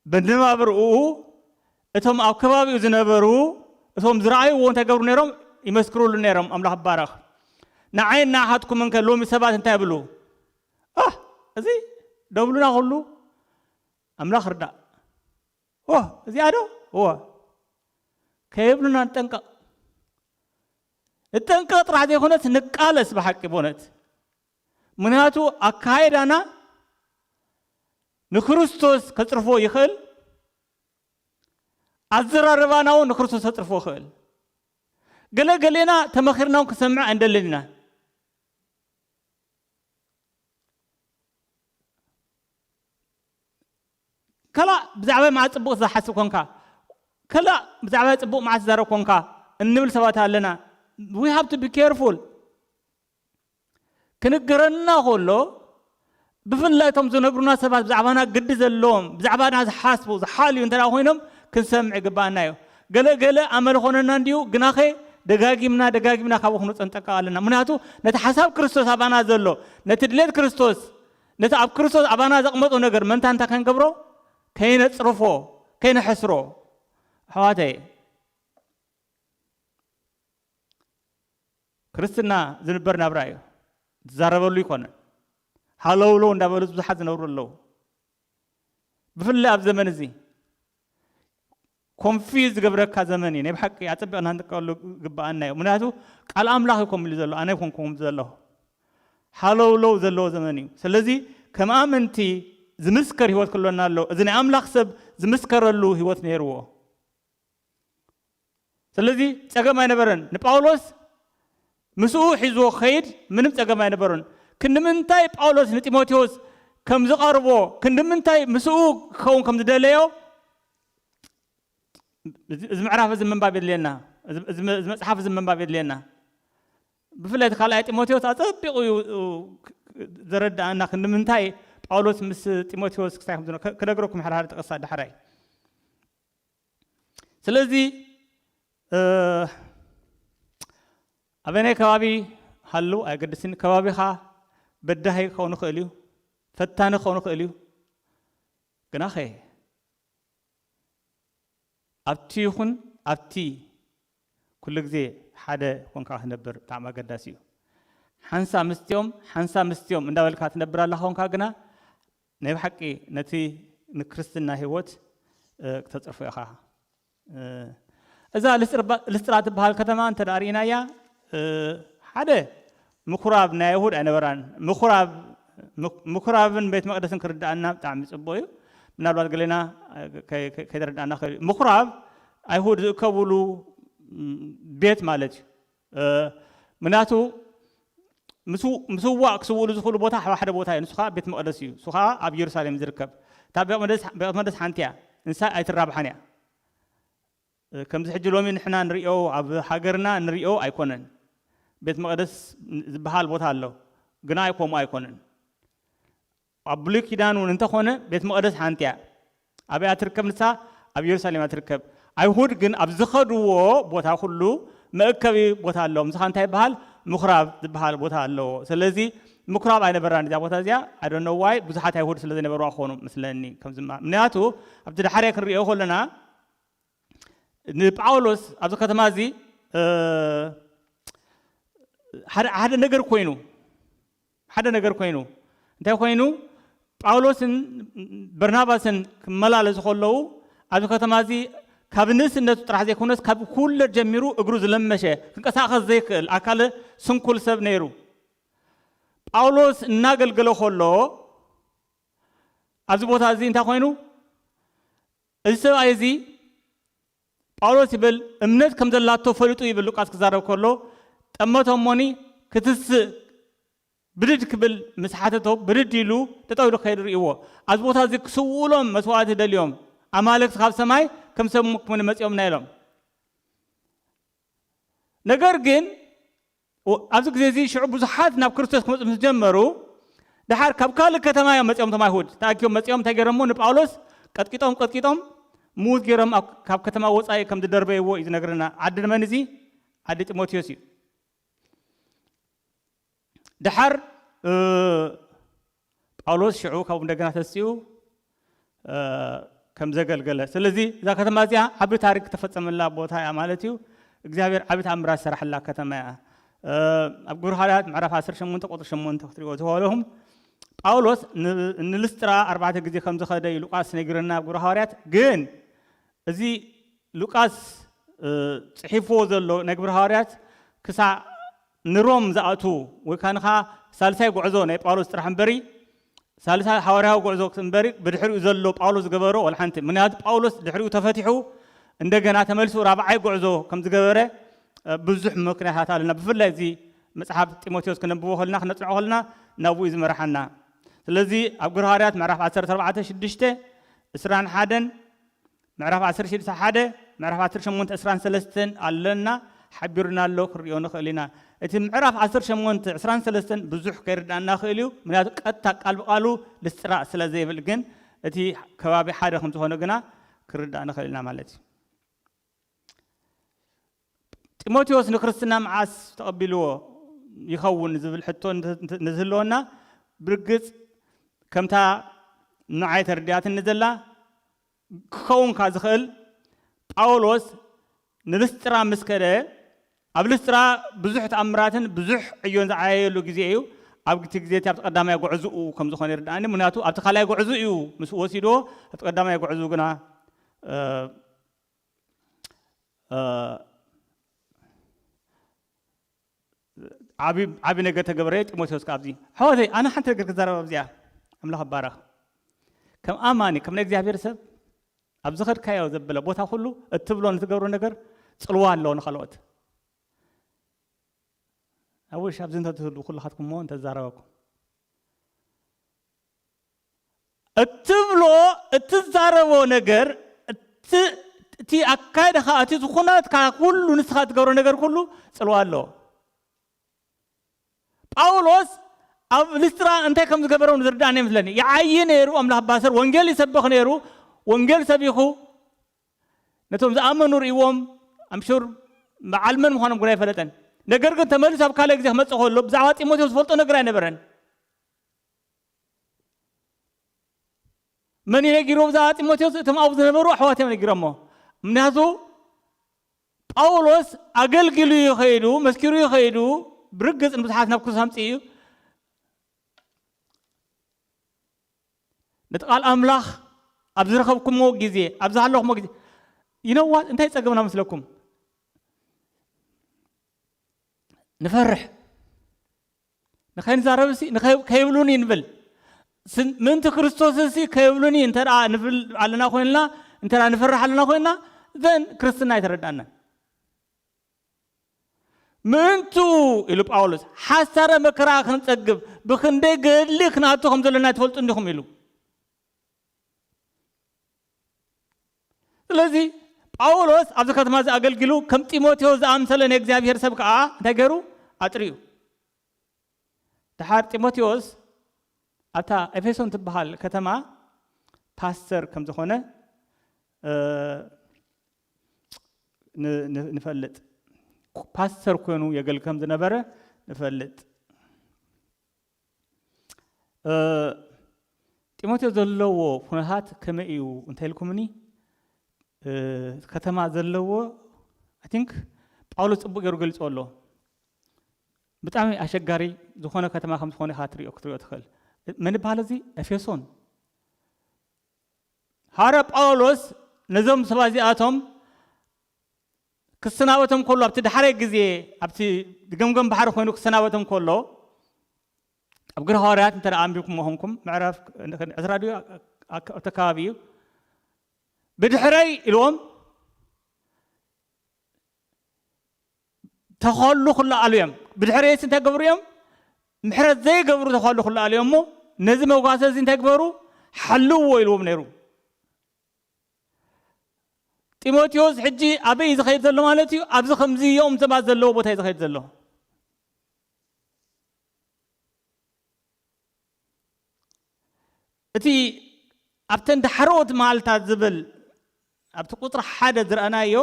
በነባብርኡ እቶም ኣብ ከባቢኡ ዝነበሩ እቶም ዝረኣይዎ እንታይ ገብሩ ነይሮም? ይመስክሩሉ ነይሮም። ኣምላኽ ይባረኽ። ንዓይን ንዓኻትኩም እንከ ሎሚ ሰባት እንታይ ይብሉ? ኣህ እዚ ደብሉና ኩሉ ኣምላኽ ርዳእ። ኦ እዚኣ ዶ? እወ ከይብሉና ንጠንቀቕ። ንጠንቀቕ ጥራሕ ዘይኮነስ ንቃለስ ብሓቂ በእውነት። ምክንያቱ ኣካይዳና ንክርስቶስ ከጽርፎ ይኽእል፣ ኣዘራርባና እውን ንክርስቶስ ከጽርፎ ይኽእል። ገለ ገሌና ተመኺርና እውን ክሰምዕ ኣይንደልን ኢና። ከላእ ብዛዕባ መዓት ጽቡቕ ዝሓስብ ኮንካ፣ ከላእ ብዛዕባ ጽቡቕ መዓት ዝዛረብ ኮንካ እንብል ሰባት ኣለና። We have to be careful። ክንገረና ከሎ ብፍላይ እቶም ዝነግሩና ሰባት ብዛዕባና ግዲ ዘለዎም ብዛዕባና ዝሓስቡ ዝሓልዩ እንተ ኮይኖም ክንሰምዕ ይግባኣና እዩ። ገለ ገለ ኣመል ኾነና እንዲዩ ግናኸ ደጋጊምና ደጋጊምና ካብኡ ክንውፅእ ንጠንቀቕ ኣለና። ምክንያቱ ነቲ ሓሳብ ክርስቶስ ኣባና ዘሎ ነቲ ድሌት ክርስቶስ ነቲ ኣብ ክርስቶስ ኣባና ዘቕመጦ ነገር መንታ እንታይ ከንገብሮ ከይነፅርፎ ከይነሐስሮ ኣሕዋተይ ክርስትና ዝንበር ናብራ እዩ። ዝዛረበሉ ይኮነ ሃለውለው እንዳበሉ ብዙሓት ዝነብሩ ኣለዉ። ብፍላይ ኣብ ዘመን እዚ ኮንፊዝ ዝገብረካ ዘመን እዩ። ናይ ብሓቂ ኣፀቢቕና ንጥቀሉ ግባኣና እዩ። ምክንያቱ ቃል ኣምላኽ እዩ ከምሉ ዘሎ ኣነ ይኮንኩም ዘለኹ ሃለውለው ዘለዎ ዘመን እዩ። ስለዚ ከም ኣመንቲ ዝምስከር ህይወት ክሎና ኣሎ። እዚ ናይ ኣምላኽ ሰብ ዝምስከረሉ ህይወት ነይርዎ። ስለዚ ጸገም ኣይነበረን ንጳውሎስ ምስኡ ሒዝዎ ክኸይድ ምንም ጸገም ኣይነበሮን። ክንዲ ምንታይ ጳውሎስ ንጢሞቴዎስ ከም ዝቐርቦ ክንዲ ምንታይ ምስኡ ክኸውን ከም ዝደለዮ እዚ ምዕራፍ እዚ ምንባብ የድልየና። እዚ መጽሓፍ እዚ ምንባብ የድልየና። ብፍላይ እቲ ካልኣይ ጢሞቴዎስ ኣጸቢቑ እዩ ዘረድኣና ክንዲ ምንታይ ጳውሎስ ምስ ጢሞቴዎስ ክሳይ ከም ክነግረኩም ሓድሓደ ጥቕሳ ዳሕራይ ስለዚ ኣበናይ ከባቢ ሃሉ ኣይገድስን። ከባቢኻ በዳሂ ክኸውን ይኽእል እዩ፣ ፈታኒ ክኸውን ይኽእል እዩ። ግናኸ ኣብቲ ይኹን ኣብቲ ኩሉ ግዜ ሓደ ኮንካ ክትነብር ብጣዕሚ ኣገዳሲ እዩ። ሓንሳ ምስትዮም ሓንሳ ምስትዮም እንዳበልካ ትነብር ኣለኻ ኮንካ ግና ናይ ብሓቂ ነቲ ንክርስትና ህይወት ክተፅርፎ ኢኻ። እዛ ልስጥራ ትበሃል ከተማ እንተ ርኢናያ ሓደ ምኩራብ ናይ ኣይሁድ ኣይነበራን። ምኩራብን ቤት መቅደስን ክርዳእና ብጣዕሚ ፅቡቅ እዩ። ምናልባት ገሌና ከይተረዳእና ክእል እዩ። ምኩራብ ኣይሁድ ዝእከብሉ ቤት ማለት እዩ። ምክንያቱ ምስዋእ ክስውእሉ ዝኽእሉ ቦታ ሓደ ቦታ እዩ። ንሱ ከዓ ቤት መቅደስ እዩ። ንሱ ከዓ ኣብ ኢየሩሳሌም ዝርከብ። እታ ቤት መቅደስ ሓንቲ እያ። ንሳ ኣይትራብሓን እያ። ከምዚ ሕጂ ሎሚ ንሕና ንሪኦ ኣብ ሃገርና ንሪኦ ኣይኮነን። ቤት መቅደስ ዝበሃል ቦታ ኣሎ፣ ግና ኣይኮምኡ ኣይኮነን። ኣብ ብሉይ ኪዳን እውን እንተኾነ ቤት መቅደስ ሓንቲ እያ። ኣብያ ትርከብ ንሳ ኣብ ኢየሩሳሌም እያ ትርከብ። ኣይሁድ ግን ኣብ ዝኸድዎ ቦታ ኩሉ መእከቢ ቦታ ኣለዎም። ንስኻ እንታይ ይበሃል? ምኩራብ ዝበሃል ቦታ ኣለዎ። ስለዚ ምኩራብ ኣይነበራን እዚኣ ቦታ እዚኣ። I don't know why፣ ብዙሓት ኣይሁድ ስለ ዘይነበርዋ ክኾኑ ምስለኒ ከምዚ ምክንያቱ ኣብቲ ዳሕራይ ክንሪኦ ከለና ንጳውሎስ ኣብዚ ከተማ እዚ ሓደ ነገር ኮይኑ ሓደ ነገር ኮይኑ እንታይ ኮይኑ ጳውሎስን በርናባስን ክመላለሱ ከለዉ ኣብዚ ከተማ እዚ ካብ ንእስነቱ ጥራሕ ዘይኮነስ ካብ ክውለድ ጀሚሩ እግሩ ዝለመሸ ክንቀሳቀስ ዘይክእል ኣካለ ስንኩል ሰብ ነይሩ። ጳውሎስ እናገልገለ ከሎ ኣብዚ ቦታ እዚ እንታይ ኮይኑ እዚ ሰብኣይ እዚ ጳውሎስ ይብል እምነት ከም ዘላቶ ፈሊጡ ይብል ሉቃስ ክዛረብ ከሎ ጠመቶ እሞኒ ክትስእ ብድድ ክብል ምስ ሓተቶ ብድድ ኢሉ ጠጠው ኢሉ ክኸይድ ርእይዎ። ኣብዚ ቦታ እዚ ክስውእሎም መስዋዕቲ ደልዮም ኣማልክት ካብ ሰማይ ከም ሰብ ክምኑ መጺኦምና ኢሎም። ነገር ግን ኣብዚ ግዜ እዚ ሽዑ ብዙሓት ናብ ክርስቶስ ክመፁ ምስ ጀመሩ ድሓር ካብ ካልእ ከተማ እዮም መፂኦም። እቶም ኣይሁድ ተኣኪቦም መፂኦም እንታይ ገይሮሞ ንጳውሎስ ቀጥቂጦም ቀጥቂጦም ምዉት ገይሮም ካብ ከተማ ወፃኢ ከም ዝደርበይዎ እዩ ዝነግረና። ዓዲ መን እዚ? ዓዲ ጢሞቴዎስ እዩ። ድሓር ጳውሎስ ሽዑ ካብኡ እንደገና ተሲኡ ከም ዘገልገለ። ስለዚ እዛ ከተማ እዚኣ ዓቢ ታሪክ ዝተፈጸመላ ቦታ እያ ማለት እዩ። እግዚኣብሔር ዓቢ ተኣምራት ዝሰራሕላ ከተማ እያ። ኣብ ግብረ ሃዋርያት ምዕራፍ ዓሰርተ ሸሞንተ ቁጽሪ ሸሞንተ ክትሪእዎ ዝኸለኹም ጳውሎስ ንልስጥራ ኣርባዕተ ግዜ ከም ዝኸደ እዩ ሉቃስ ነጊሩና ኣብ ግብረ ሃዋርያት። ግን እዚ ሉቃስ ጽሒፍዎ ዘሎ ናይ ግብረ ሃዋርያት ክሳዕ ንሮም ዝኣቱ ወይ ከዓ ንኻ ሳልሳይ ጉዕዞ ናይ ጳውሎስ ጥራሕ እምበሪ ሳልሳይ ሃዋርያዊ ጉዕዞ እምበሪ ብድሕሪኡ ዘሎ ጳውሎስ ዝገበሮ ወላ ሓንቲ። ምክንያቱ ጳውሎስ ድሕሪኡ ተፈቲሑ እንደገና ተመልሱ ራብዓይ ጉዕዞ ከም ዝገበረ ብዙሕ ምክንያታት ኣለና። ብፍላይ እዚ መጽሓፍ ጢሞቴዎስ ክነብቦ ከልና ክነጽንዖ ከልና ናብኡ እዩ ዝመርሓና። ስለዚ ኣብ ግብረ ሃዋርያት ምዕራፍ ዓሰርተ ኣርባዕተ ሽዱሽተ ዕስራን ሓደን ምዕራፍ ዓሰርተ ሽዱሽተ ሓደ ምዕራፍ ዓሰርተ ሸሞንተ ዕስራን ሰለስተን ኣለና ሓቢሩና ኣሎ ክንሪኦ ንኽእል ኢና። እቲ ምዕራፍ ዓሰርተ ሸሞንተ ዕስራን ሰለስተን ብዙሕ ከይርዳእና ክእል እዩ። ምክንያቱ ቀጥታ ቃል ብቃሉ ልስጥራ ስለ ዘይብል ግን እቲ ከባቢ ሓደ ከም ዝኾነ ግና ክርዳእ ንኽእል ኢና ማለት እዩ። ጢሞቴዎስ ንክርስትና መዓስ ተቐቢልዎ ይኸውን ዝብል ሕቶ ንዝህልወና ብርግጽ ከምታ ንዓይ ተረዲኣትኒ ዘላ ክኸውን ካ ዝኽእል ጳውሎስ ንልስጥራ ምስ ከደ ኣብ ልስጥራ ብዙሕ ተኣምራትን ብዙሕ ዕዮን ዝዓየየሉ ግዜ እዩ። ኣብ እቲ ግዜ እቲ ኣብቲ ቀዳማይ ጉዕዝኡ ከም ዝኾነ ይርድኣኒ። ምክንያቱ ኣብቲ ካልኣይ ጉዕዙ እዩ ምስ ወሲድዎ። ኣብቲ ቀዳማይ ጉዕዙ ግና ዓቢ ነገር ተገበረ። ጢሞቴዎስ ካብዚ ሓወተይ ኣነ ሓንቲ ነገር ክዛረብ ኣብዚኣ ኣምላኽ ባረኽ። ከም ኣማኒ ከም ናይ እግዚኣብሔር ሰብ ኣብ ዝኸድካዮ ዘበለ ቦታ ኩሉ እትብሎ ንትገብሮ ነገር ጽልዋ ኣለዎ ንኻልኦት። ኣውሽ ኣብዚ እንተትህሉ ኩልኻትኩም እሞ እንተዛረበኩም እትብሎ እትዛረቦ ነገር እቲ ኣካይዳኻ እቲ ዝኹነትካ ኩሉ ንስኻ እትገብሮ ነገር ኩሉ ጽልዋ ኣለዎ። ጳውሎስ ኣብ ልስጥራ እንታይ ከም ዝገበረ ዝርዳእና ይመስለኒ። ይዓይ ነይሩ ኣምላኽ ባሰር ወንጌል ይሰብኽ ነይሩ። ወንጌል ሰቢኹ ነቶም ዝኣመኑ ርእዎም ኣምሹር በዓል መን ምዃኖም ግና ኣይፈለጠን። ነገር ግን ተመሊሱ ኣብ ካልእ ግዜ ክመጽእ ከሎ ብዛዕባ ጢሞቴዎስ ዝፈልጦ ነገር ኣይነበረን። መን እዩ ነጊርዎ? ብዛዕባ ጢሞቴዎስ እቶም ኣብኡ ዝነበሩ ኣሕዋት እዮም ነጊሮሞ። ምክንያቱ ጳውሎስ ኣገልጊሉ እዩ ከይዱ፣ መስኪሩ እዩ ከይዱ፣ ብርግጽ ንብዙሓት ናብ ክርስቶስ ኣምጽኡ እዩ። ነቲ ቃል ኣምላኽ ኣብ ዝረኸብኩምዎ ግዜ፣ ኣብ ዝሃለኹምዎ ግዜ፣ ይነዋት እንታይ ጸገምና መስለኩም? ንፈርሕ። ንኸይንዛረብሲ ንኸይ- ከይብሉኒ ንብል። ስን- ምእንቲ ክርስቶስሲ ከይብሉኒ እንተ ደኣ ንብል ኣለና ኮይንና፣ እንተ ደኣ ንፈርሕ ኣለና ኮይንና፣ ዘን ክርስትና ኣይተረዳእናን። ምእንቱ ኢሉ ጳውሎስ ሓሳረ መከራ ክንጸግብ ብክንደይ ገድሊ ክንኣቱ ከም ዘለና ትፈልጡ እንዲኹም ኢሉ። ስለዚ ጳውሎስ ኣብዚ ከተማ እዚ ኣገልጊሉ ከም ጢሞቴዎስ ዝኣምሰለ ናይ እግዚኣብሔር ሰብ ከዓ እንታይ ገይሩ ኣጥርዩ። ድሓር ጢሞቴዎስ ኣብታ ኤፌሶን ትበሃል ከተማ ፓስተር ከም ዝኾነ እ፣ ን- ን- ንፈልጥ። ፓስተር ኮይኑ የገልግል ከም ዝነበረ ንፈልጥ። እ፣ ጢሞቴዎስ ዘለዎ ኩነታት ከመይ እዩ እንተ ኢልኩምኒ፣ እ፣ ከተማ ዘለዎ I think ጳውሎስ ጽቡቅ ገይሩ ገልጾ ኣሎ። ብጣዕሚ ኣሸጋሪ ዝኾነ ከተማ ከም ዝኾነ ኢኻ ትሪኦ ክትሪኦ ትኽእል። መን ይበሃል እዚ? ኤፌሶን። ሃረ ጳውሎስ ነዞም ሰባት እዚኣቶም ክሰናበቶም ከሎ ኣብቲ ዳሕራይ ግዜ ኣብቲ ገምገም ባሕሪ ኮይኑ ክሰናበቶም ከሎ ኣብ ግብረ ሃዋርያት እንተ ደኣ ኣንቢብኩሞ ኾንኩም ምዕራፍ ዕስራ ድዩ ኣብቲ ከባቢ እዩ። ብድሕረይ ኢልዎም ተኸሉ ክለኣሉ እዮም። ብድሕረይስ እንታይ ገብሩ እዮም? ምሕረት ዘይገብሩ ተኸሉ ክለኣሉ እዮም እሞ ነዚ መጓሰ እዚ እንታይ ግበሩ? ሓልዎ ኢልዎም ነይሩ። ጢሞቴዎስ ሕጂ ኣበይ እዩ ዝኸይድ ዘሎ ማለት እዩ? ኣብዚ ከምዚ እዮም ሰባት ዘለዎ ቦታ እዩ ዝኸይድ ዘሎ። እቲ ኣብተን ዳሕረዎት መዓልታት ዝብል ኣብቲ ቁፅሪ ሓደ ዝረኣናዮ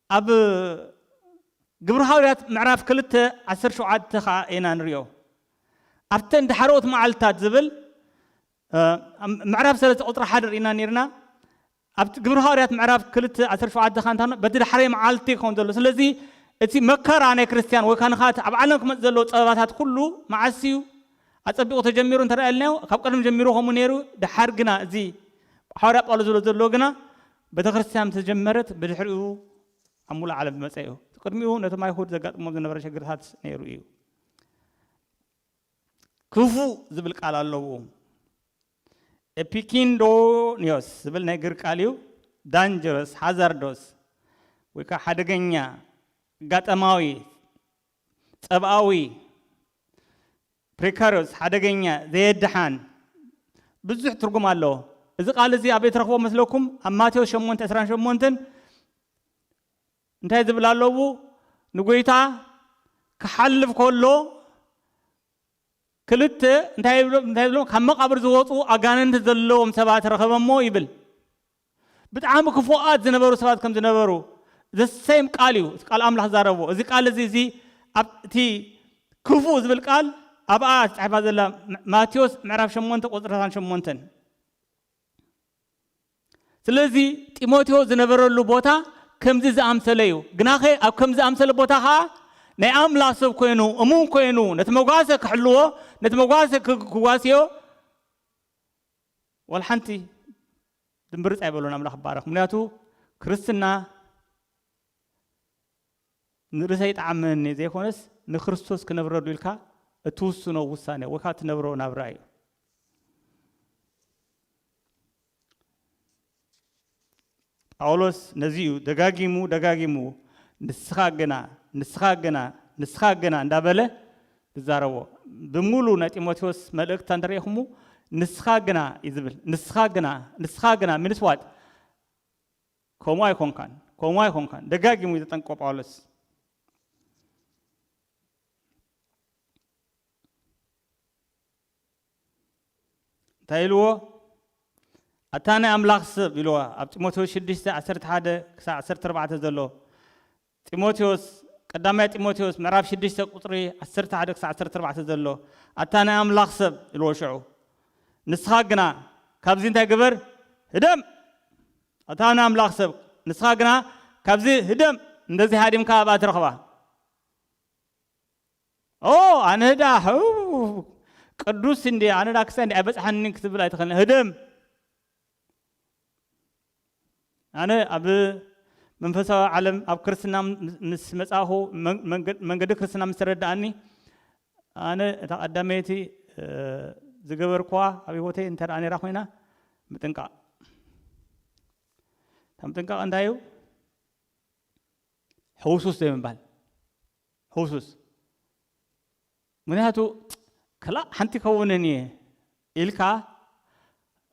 ኣብ ግብሪ ሃዋርያት ምዕራፍ ክልተ ዓሰርተ ሸውዓተ ከዓ ኢና ንሪኦ። ኣብተን ዳሕረዎት መዓልታት ዝብል እ፣ ምዕራፍ ሰለስተ ቁፅሪ ሓደ ርኢና ነይርና። ኣብቲ ግብሪ ሃዋርያት ምዕራፍ ክልተ ዓሰርተ ሸውዓተ ካንታኖ በቲ ዳሕረይ መዓልቲ ክኸውን ዘሎ። ስለዚ እቲ መከራ ናይ ክርስቲያን ወይ ካንኻት ኣብ ዓለም ክመፅ ዘለዎ ፀበባታት ኩሉ መዓስ እዩ ኣፀቢቑ ተጀሚሩ እንተረኣየልናዮ ካብ ቀደም ጀሚሩ ከምኡ ነይሩ። ድሓር ግና እዚ ሓዋርያ ጳውሎስ ዝብሎ ዘሎ ግና ቤተክርስትያን ተጀመረት ብድሕሪኡ ኣብ ሙሉእ ዓለም ዝመፀ እዩ። ቅድሚኡ ነቶም ኣይሁድ ዘጋጥሞም ዝነበረ ሸግርታት ነይሩ እዩ። ክፉእ ዝብል ቃል ኣለዎ። ኤፒኪንዶኒዮስ ዝብል ናይ ግሪክ ቃል እዩ። ዳንጀረስ፣ ሃዛርዶስ ወይ ከዓ ሓደገኛ፣ ኣጋጠማዊ፣ ጸብኣዊ፣ ፕሪካሪዮስ፣ ሓደገኛ፣ ዘየድሓን፣ ብዙሕ ትርጉም ኣለዎ። እዚ ቃል እዚ ኣበይ ትረኽቦ መስለኩም? ኣብ ማቴዎስ ሸሞንተ ዕስራን ሸሞንተን እንታይ ዝብል ኣለዎ? ንጎይታ ክሓልፍ ከሎ ክልተ እንታይ ይብሎም እንታይ ይብሎም ካብ መቃብር ዝወፁ ኣጋንንቲ ዘለዎም ሰባት ረኸበሞ ይብል። ብጣዕሚ ክፉኣት ዝነበሩ ሰባት ከም ዝነበሩ ዘሰይም ቃል እዩ። እቲ ቃል ኣምላኽ ዛረቦ። እዚ ቃል እዚ እዚ ኣብ እቲ ክፉእ ዝብል ቃል ኣብኣ ተጻሒፋ ዘላ ማቴዎስ ምዕራፍ ሸሞንተ ቁፅሪ ዕስራን ሸሞንተን። ስለዚ ጢሞቴዎስ ዝነበረሉ ቦታ ከምዚ ዝኣምሰለ እዩ። ግናኸ ኣብ ከምዚ ዝኣምሰለ ቦታ ኸዓ ናይ ኣምላኽ ሰብ ኮይኑ እሙን ኮይኑ ነቲ መጓሰ ክሕልዎ ነቲ መጓሰ ክጓስዮ ወላ ሓንቲ ድምብርፅ ኣይበሉን። ኣምላኽ ይባረኽ። ምክንያቱ ክርስትና ንርእሰይ ይጥዓመኒ ዘይኮነስ ንክርስቶስ ክነብረሉ ኢልካ እትውስኖ ውሳኔ ወይ ከዓ እትነብሮ ናብራ እዩ። ጳውሎስ ነዚ እዩ ደጋጊሙ ደጋጊሙ ንስኻ ግና ንስኻ ግና ንስኻ ግና እንዳበለ ዝዛረቦ። ብምሉ ናይ ጢሞቴዎስ መልእክታ እንተሪኢኹሙ ንስኻ ግና እዩ ዝብል። ንስኻ ግና ንስኻ ግና ሚንስ ዋት ከምኡ ኣይኮንካን ከምኡ ኣይኮንካን ደጋጊሙ እዩ ዘጠንቅቆ ጳውሎስ። እንታይ ኢልዎ? ኣታ ናይ ኣምላኽ ሰብ ኢልዎ ኣብ ጢሞቴዎስ ሽዱሽተ ዓሰርተ ሓደ ክሳብ ዓሰርተ ኣርባዕተ ዘሎ። ጢሞቴዎስ ቀዳማይ ጢሞቴዎስ ምዕራፍ ሽዱሽተ ቁፅሪ ዓሰርተ ሓደ ክሳብ ዓሰርተ ኣርባዕተ ዘሎ ኣታ ናይ ኣምላኽ ሰብ ኢልዎ ሽዑ ንስኻ ግና ካብዚ እንታይ ግበር? ህደም። ኣታ ንኣምላኽ ሰብ፣ ንስኻ ግና ካብዚ ህደም፣ እንደዚ ሃዲምካ ኣብኣ ትረኽባ። ኦ፣ ኣነ ዳ፣ ው፣ ቅዱስ እንዲ፣ ኣነ ዳ ክሳይ እንዲ ኣይበጽሓኒ ክትብል ኣይትኽእልን። ህደም። ኣነ ኣብ መንፈሳዊ ዓለም፣ ኣብ ክርስትና ምስ፣ ምስ መጻኹ፣ መን-፣ መንገ-፣ መንገዲ ክርስትና ምስ ተረድኣኒ፣ ኣነ እታ ቀዳመይቲ፣ እ፣ ዝገበርኩዋ ኣብ ህይወተይ እንተ ደኣ ነይራ ኮይና፣ ምጥንቃቕ። እታ ምጥንቃቕ እንታይ እዩ? ሕውሱስ ዘይምባል። ሕውሱስ። ምክንያቱ፣ ክላእ ሓንቲ ከውንን እየ ኢልካ፣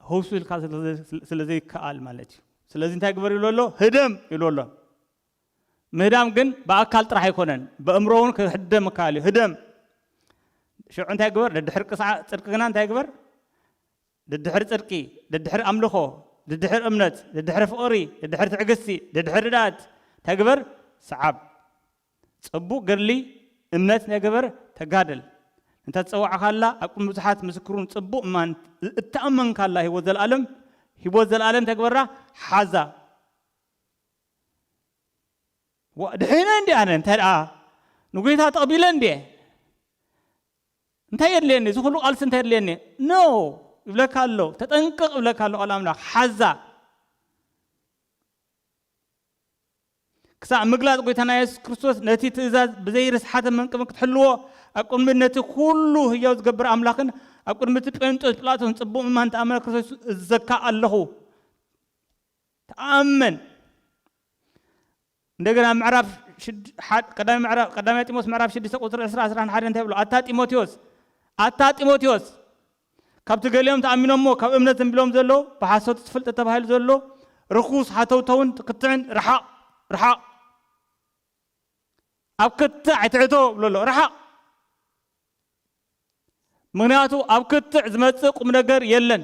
ህውሱ ኢልካ ስለ ዘይ-፣ ስለ ዘይከኣል ማለት እዩ። ስለዚ እንታይ ግበር ይብሎ ኣሎ? ህደም ይብሎ ኣሎ። ምህዳም ግን ብኣካል ጥራሕ ኣይኮነን፣ ብኣእምሮ እውን ክህደም ይከኣል እዩ። ህደም። ሽዑ እንታይ ግበር? ደድሕሪ ቅስዓ ጽድቂ ግና እንታይ ግበር? ደድሕሪ ጽድቂ፣ ደድሕሪ ኣምልኾ፣ ደድሕሪ እምነት፣ ደድሕሪ ፍቕሪ፣ ደድሕሪ ትዕግስቲ፣ ደድሕሪ ርድኣት፣ እንታይ ግበር? ሰዓብ። ጽቡቕ ገድሊ እምነት ናይ ግበር፣ ተጋደል። እንተ ተጸዋዕካላ፣ ኣብ ቅድሚ ብዙሓት ምስክሩን ጽቡቕ እማን እተኣመንካላ ህይወት ዘለኣለም፣ ህይወት ዘለኣለም ተግበራ፣ ሓዛ። ዋ፣ ድሒነ እንዲ ኣነ፣ እንታይ ደኣ ንጎይታ ተቐቢለ እንድየ? እንታይ የድልየኒ? እዚ ኩሉ ቃልሲ እንታይ የድልየኒ? ኖ፣ ይብለካ ኣሎ። ተጠንቀቕ ይብለካ ኣሎ ቃል ኣምላኽ። ሓዛ። ክሳዕ ምግላጽ ጎይታና የሱስ ክርስቶስ ነቲ ትእዛዝ ብዘይ ርስሓተ መንቅብን ክትሕልዎ፣ ኣብ ቅድሚ ነቲ ኩሉ ህያው ዝገብር ኣምላኽን ኣብ ቅድሚ እቲ ጴንጦስ ጲላጦስን ጽቡቕ ምእማን ተኣመነ ክርስቶስ እዘካ ኣለኹ። ተኣመን። እንደገና ምዕራፍ ሽድ-፣ ሓድ-፣ ቀዳማይ ምዕራፍ፣ ቀዳማይ ጢሞቴዎስ ምዕራፍ ሽዱሽተ ቁጽሪ ዕስራ፣ ዕስራን ሓደን እንታይ ይብሎ? ኣታ ጢሞቴዎስ፣ ኣታ ጢሞቴዎስ፣ ካብቲ ገሊኦም ተኣሚኖሞ ካብ እምነት ዘንቢሎም ዘለዉ፣ ብሓሶት ፍልጠት ተባሂሉ ዘሎ ርኹስ ሃተውተውን ክትዕን ርሓቕ፣ ርሓቕ። ኣብ ክትዕ ኣይትዕቶ ብሎ ኣሎ፣ ርሓቕ። ምክንያቱ ኣብ ክትዕ ዝመጽእ ቁም ነገር የለን።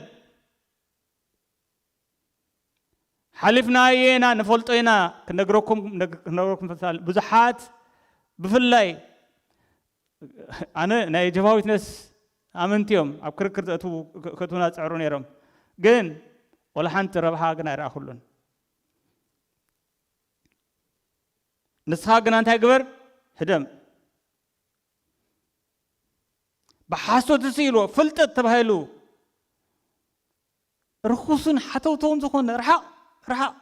ሓሊፍናዮ ኢና፣ ንፈልጦ ኢና፣ ክነግረኩም፣ ክነግረኩም ፈትናል። ብዙሓት፣ ብፍላይ ኣነ ናይ ጀሆቫ ዊትነስ ኣመንቲ እዮም ኣብ ክርክር ዘእትዉ፣ ከእትዉና ዝጽዕሩ ነይሮም። ግን ወላ ሓንቲ ረብሓ ግን ኣይረኣኹሉን። ንስኻ ግና እንታይ ግበር? ህደም። ብሓሶት ስኢልዎ፣ ፍልጠት ተባሂሉ ርኹስን ሓተውተውን ዝኾነ ርሓቕ፣ ርሓቕ።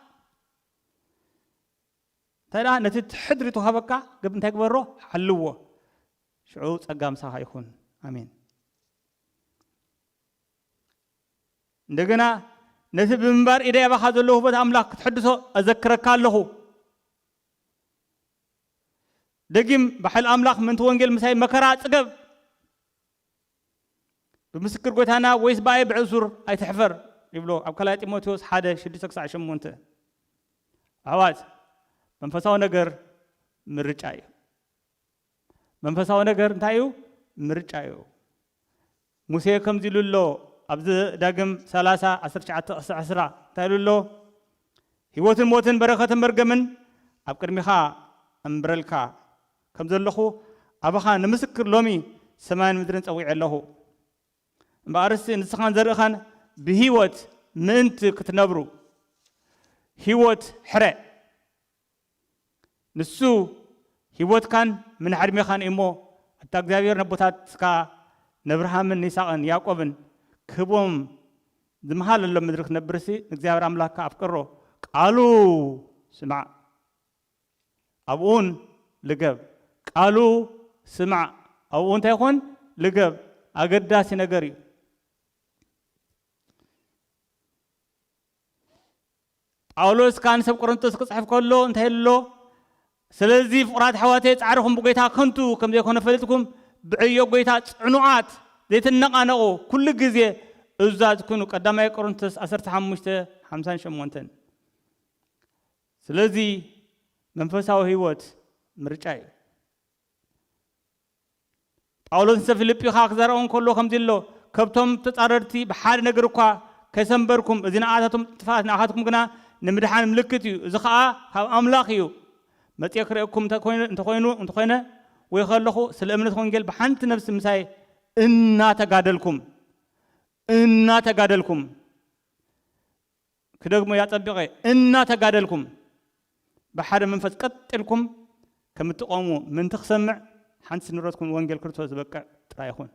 እንታይ ደኣ ነቲ እቲ ሕድሪ ተዋህበካ፣ ግብ-፣ እንታይ ግበሮ? ሓልዎ። ሽዑ ጸጋ ምሳኻ ይኹን። ኣሜን። እንደገና ነቲ ብምንባር ኢደይ ኣባኻ ዘሎ ውህበት ኣምላኽ ክትሕድሶ ኣዘክረካ ኣለኹ። ደጊም ብሓይሊ ኣምላኽ ምእንቲ ወንጌል ምሳይ መከራ ጽገብ። ብምስክር ጎይታና ወይስ ብኣይ ብዕሱር ኣይትሕፈር ይብሎ ኣብ ካልኣይ ጢሞቴዎስ ሓደ ሽዱሽተ ክሳዕ ሸሞንተ። ኣሕዋት፣ መንፈሳዊ ነገር ምርጫ እዩ። መንፈሳዊ ነገር እንታይ እዩ? ምርጫ እዩ። ሙሴ ከምዚ ኢሉ ኣሎ፣ ኣብዚ ዳግም ሰላሳ፣ ዓሰርተ ትሽዓተ ክሳዕ ዕስራ እንታይ ኢሉ ኣሎ? ህይወትን ሞትን በረኸትን መርገምን ኣብ ቅድሚኻ ኣንብረልካ ከም ዘለኹ፣ ኣባኻ ንምስክር ሎሚ ሰማይን ምድርን ጸዊዐ ኣለኹ። እምበኣርሲ ንስኻን ዘርእኻን ብህይወት ምእንቲ ክትነብሩ፣ ህይወት ሕረ። ንሱ ህይወትካን ምንሓድሜኻን እዩ እሞ፣ ኣታ እግዚኣብሔር ነቦታትካ ነብርሃምን ንይስሐቅን ያዕቆብን ክህቦም ዝመሃለሎም ምድሪ ክትነብርሲ፣ ንእግዚኣብሔር ኣምላኽካ ኣፍቅሮ፣ ቃሉ ስማዕ፣ ኣብኡን ልገብ። ቃሉ ስማዕ፣ ኣብኡ እንታይ ይኾን? ልገብ። ኣገዳሲ ነገር እዩ። ጳውሎስ ከኣ ንሰብ ቆሮንቶስ ክጽሕፍ ከሎ እንታይ ኢሉ ኣሎ? ስለዚ ፍቑራት ኣሕዋተይ፣ ጻዕርኹም ብጎይታ ከንቱ ከም ዘይኮነ ፈሊጥኩም፣ ብዕዮ ጎይታ ጽኑዓት፣ ዘይትነቓነቑ፣ ኩሉ ግዜ እዙዛት ኩኑ። ቀዳማይ ቆሮንቶስ ዓሰርተ ሓሙሽተ፣ ሓምሳን ሸሞንተን። ስለዚ መንፈሳዊ ህይወት ምርጫ እዩ። ጳውሎስ ንሰብ ፊልጲ ኸኣ ክዛረቦም ከሎ ከምዚ ኣሎ፣ ከብቶም ተጻረርቲ ብሓደ ነገር እኳ ከይሰንበርኩም፣ እዚ ንኣታቶም ጥፍኣት ንኣኻትኩም ግና ንምድሓን ምልክት እዩ። እዚ ኸኣ ካብ ኣምላኽ እዩ። መጺኤ ክርእየኩም እንተኮይኑ፣ እንተኾይኑ፣ እንተኾይነ ወይ ከለኹ ስለ እምነት ወንጌል ብሓንቲ ነፍሲ ምሳይ እናተጋደልኩም፣ እናተጋደልኩም፣ ክደግሞ እያ ጸቢቐ፣ እናተጋደልኩም ብሓደ መንፈስ ቀጥ ኢልኩም ከም እትቆሙ ምእንቲ ክሰምዕ፣ ሓንቲ ንረትኩም ወንጌል ክርስቶስ ዝበቅዕ ጥራይ ይኹን።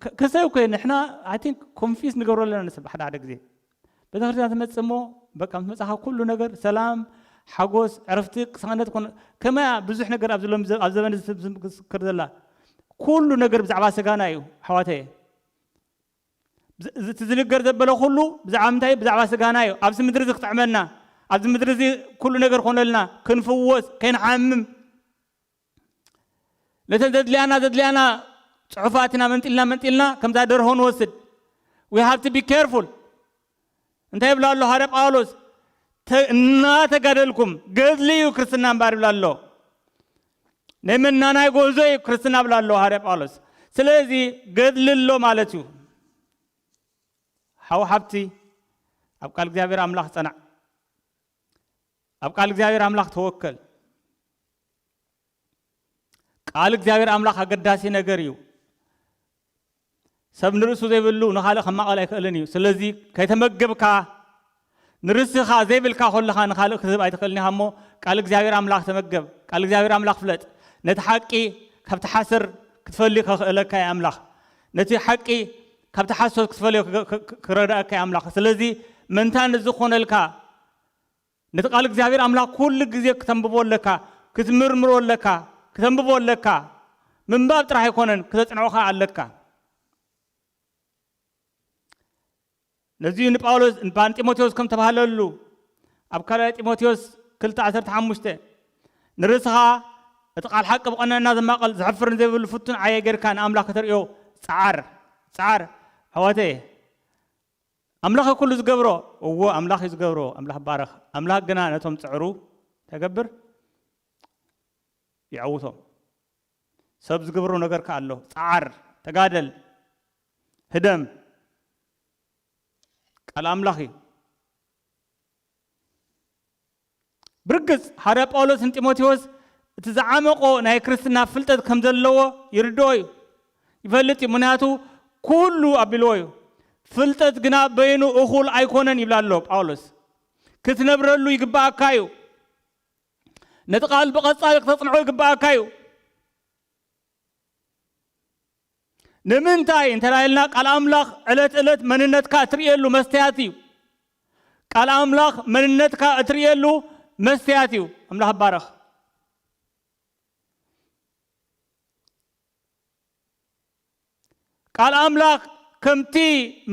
ከ-፣ ከሰብ እኮ ንሕና፣ I think፣ ኮንፊዝ ንገብሮ ኣለና ንሰብ ሓደ ሓደ ግዜ። ቤተክርስትያን ትመጽእ እሞ በቃ ምስ መጻኻ ኩሉ ነገር ሰላም፣ ሓጎስ፣ ዕረፍቲ፣ ቅሳነት ኮነ። ከመያ ብዙሕ ነገር ኣብ ዘሎ፣ ኣብ ዘበን ዝስብ-፣ ዝስክር ዘላ። ኩሉ ነገር ብዛዕባ ስጋና እዩ፣ ኣሕዋተየ። ዝ-፣ ዝ-፣ እቲ ዝንገር ዘበለ ኩሉ ብዛዕባ ምንታይ? ብዛዕባ ስጋና እዩ። ኣብዚ ምድሪ እዚ ክጥዕመና፣ ኣብዚ ምድሪ እዚ ኩሉ ነገር ኮነልና፣ ክንፍወስ፣ ከይንሓምም። ነተን ዘድልያና፣ ዘድልያና ጽሑፋት ኢና መንጢልና፣ መንጢልና ከምዛ ደርሆ ንወስድ። We have to be careful። እንታይ ይብላ ኣሎ ሃረ ጳውሎስ? ተ-፣ እናተጋደልኩም፣ ገድሊ እዩ ክርስትና እምበኣር ይብላ ኣሎ። ናይ መናናይ ጎዞ እዩ ክርስትና ብላ ኣሎ ሃረ ጳውሎስ። ስለዚ ገድሊ ኣሎ ማለት እዩ። ሓው ሓብቲ፣ ኣብ ቃል እግዚኣብሔር ኣምላኽ ጸናዕ። ኣብ ቃል እግዚኣብሔር ኣምላኽ ተወከል። ቃል እግዚኣብሔር ኣምላኽ ኣገዳሲ ነገር እዩ። ሰብ ንርእሱ ዘይብሉ ንኻልእ ከማቐል ኣይክእልን እዩ። ስለዚ ከይተመገብካ፣ ንርእስኻ ዘይብልካ ከለኻ ንኻልእ ክትህብ ኣይትኽእልን ኢኻ እሞ፣ ቃል እግዚኣብሔር ኣምላኽ ተመገብ። ቃል እግዚኣብሔር ኣምላኽ ፍለጥ። ነቲ ሓቂ ካብቲ ሓሰር ክትፈሊ ከኽእለካ እዩ ኣምላኽ። ነቲ ሓቂ ካብቲ ሓሶት ክትፈልዮ ክ-፣ ክ-፣ ክ-፣ ክረዳእካ እዩ ኣምላኽ። ስለዚ መንታ ንዝኾነልካ፣ ነቲ ቃል እግዚኣብሔር ኣምላኽ ኩሉ ግዜ ክተንብቦ ኣለካ፣ ክትምርምሮ ኣለካ፣ ክተንብቦ ኣለካ። ምንባብ ጥራሕ ኣይኮነን፣ ክተጽንዖ ከኣ ኣለካ። ነዚ ንጳውሎስ፣ ንጳንጢሞቴዎስ ከም ተባህለሉ፣ ኣብ ካልኣይ ጢሞቴዎስ ክልተ ዓሰርተ ሓሙሽተ፣ ንርእስኻ እቲ ቃል ሓቂ ብቐነና ዘማቕል፣ ዘሕፍርን ዘይብሉ ፍቱን ዓየ ጌርካ ንኣምላኽ ከተርእዮ ጸዓር፣ ጸዓር። ኣሕዋተየ፣ ኣምላኽ እዩ ኩሉ ዝገብሮ። እዎ፣ ኣምላኽ እዩ ዝገብሮ። ኣምላኽ ባረኽ። ኣምላኽ ግና ነቶም ጽዕሩ ተገብር ይዕውቶም። ሰብ ዝገብሮ ነገር ከኣ ኣሎ። ጸዓር፣ ተጋደል፣ ህደም። ቃል ኣምላኽ እዩ። ብርግጽ፣ ሃርያ ጳውሎስ ንጢሞቴዎስ እቲ ዝዓመቖ ናይ ክርስትና ፍልጠት ከም ዘለዎ ይርድኦ እዩ። ይፈልጥ እዩ፣ ምኽንያቱ ኩሉ ኣቢልዎ እዩ። ፍልጠት ግና በይኑ እኹል ኣይኮነን ይብል ኣሎ ጳውሎስ። ክትነብረሉ ይግብኣካ እዩ። ነቲ ቃል ብቐጻሊ ክተጽንዖ ይግብኣካ እዩ። ንምንታይ እንተ ኢልና፣ ቃል ኣምላኽ ዕለት ዕለት መንነትካ እትርእየሉ መስተያት እዩ። ቃል ኣምላኽ መንነትካ እትርእየሉ መስተያት እዩ። ኣምላኽ ይባረኽ። ቃል ኣምላኽ ከምቲ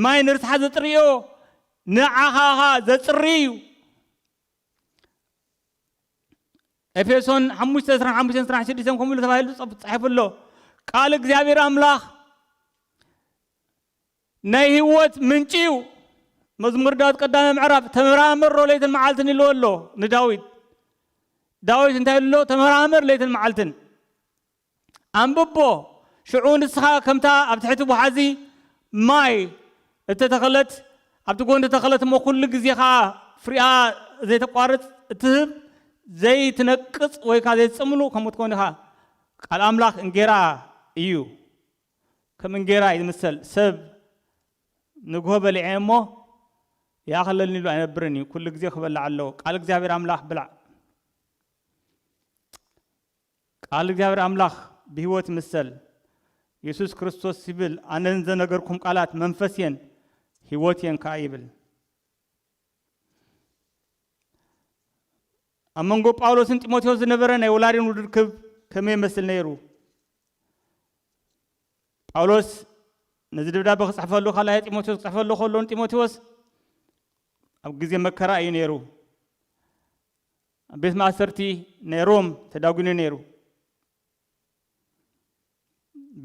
ማይ ንርስሓ ዘጽርዮ፣ ንዓኻ ኸኣ ዘጽሪ እዩ። ኤፌሶን ሓሙሽተ ዕስራን ሓሙሽተን ዕስራን ሽዱሽተን ከምኡ ኢሉ ተባሂሉ ጸ-፣ ተጻሒፉ ኣሎ። ቃል እግዚኣብሔር ኣምላኽ ናይ ህይወት ምንጪ እዩ። መዝሙር ዳዊት ቀዳማይ ምዕራፍ፣ "ተመራመሮ ለይትን መዓልትን" ኢልዎ ኣሎ ንዳዊት። ዳዊት እንታይ ኢሉ ኣሎ? "ተመራመር ለይትን መዓልትን፣ ኣንብቦ፣ ሽዑ ንስኻ ከምታ ኣብ ትሕቲ ወሓዚ ማይ እተተኸለት፣ ኣብቲ ጎን እተተኸለት እሞ ኩሉ ግዜ ኸኣ ፍሪኣ ዘይተቋርጽ እትህብ፣ ዘይትነቅጽ ወይ ከኣ ዘይትጽምሉ ከምኡ ትኮን ኢኻ።" ቃል ኣምላኽ እንጌራ እዩ። ከም እንጌራ እዩ ዝምሰል። ሰብ ንግሆ በሊዐ እሞ ይኣኽለኒ ኢሉ ኣይነብርን እዩ። ኩሉ ግዜ ክበልዕ ኣለዎ። ቃል እግዚኣብሔር ኣምላኽ ብላዕ። ቃል እግዚኣብሔር ኣምላኽ ብህይወት ይምሰል። የሱስ ክርስቶስ ይብል፣ "ኣነ ንዘነገርኩም ቃላት መንፈስ እየን፣ ህይወት እየን" ከኣ ይብል። ኣብ መንጎ ጳውሎስን ጢሞቴዎስ ዝነበረ ናይ ወላዲን ውሉድ ርክብ ከመይ ይመስል ነይሩ? ጳውሎስ ነዚ ደብዳበ ክጽሕፈሉ፣ ካልኣይ ጢሞቴዎስ ክጽሕፈሉ ከሎ ንጢሞቴዎስ ኣብ ግዜ መከራ እዩ ነይሩ። ኣብ ቤት ማእሰርቲ ናይ ሮም ተዳጒኑ ነይሩ።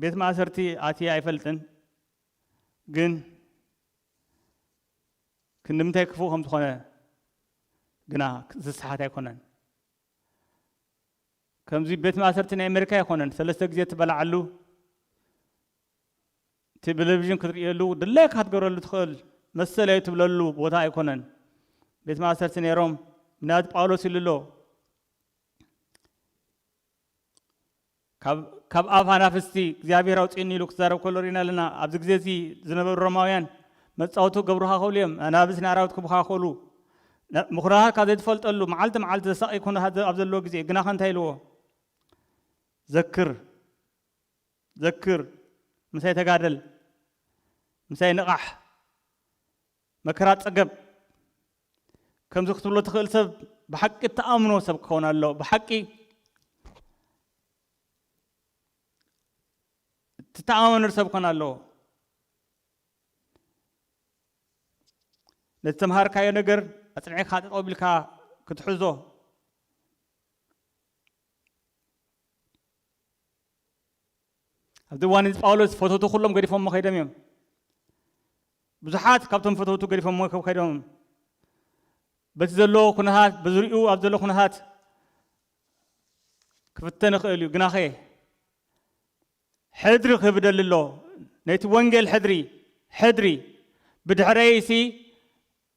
ቤት ማእሰርቲ ኣትየ ኣይፈልጥን፣ ግን ክንዲ ምንታይ ክፉእ ከም ዝኾነ ግና ዝሰሓት ኣይኮነን። ከምዚ ቤት ማእሰርቲ ናይ ኣሜሪካ ኣይኮነን፣ ሰለስተ ግዜ ትበልዓሉ፣ ቴሌቪዥን ክትርእየሉ፣ ድላይካ ክትገብረሉ ትኽእል፣ መሰለይ ትብለሉ ቦታ ኣይኮነን። ቤት ማእሰርቲ ነይሮም፣ ምክንያቱ ጳውሎስ ኢሉ ኣሎ፣ ካብ ኣፍ ኣናፍስቲ እግዚኣብሔር ኣውፅእኒ ኢሉ ክዛረብ ከሎ ርኢና ኣለና። ኣብዚ ግዜ እዚ ዝነበሩ ሮማውያን መፃወቱ ገብሩኻ ክብሉ እዮም፣ ኣናብስ ንኣራዊት ክቡኻ ክብሉ። ምኹራኻት ካብ ዘይትፈልጠሉ መዓልቲ መዓልቲ ዘሳቂ ኩነታት ኣብ ዘለዎ ግዜ ግናኸ እንታይ ኢልዎ? ዘክር፣ ዘክር፣ ምሳይ ተጋደል፣ ምሳይ ንቓሕ፣ መከራ ጸገብ። ከምዚ ክትብሎ ትኽእል ሰብ ብሓቂ እትኣምኖ ሰብ ክኸውን ኣለዎ። ብሓቂ እትተኣማመነሉ ሰብ ክኾን ኣለዎ። ነቲ ተምሃርካዮ ነገር ኣጽኒዕካ ጠጠው ቢልካ ክትሕዞ። ኣብዚ እዋን እዚ ጳውሎስ ፈተቱ ኩሎም ገዲፎሞ ከይዶም እዮም። ብዙሓት ካብቶም ፈተቱ ገዲፎሞ ከይዶም እዮም። በቲ ዘሎ ኩነታት፣ በዙሪኡ ኣብ ዘሎ ኩነታት ክፍተን ይኽእል እዩ። ግናኸ ሕድሪ ክህብ ደሊ ኣሎ። ነቲ ወንጌል ሕድሪ፣ ሕድሪ ብድሕረይሲ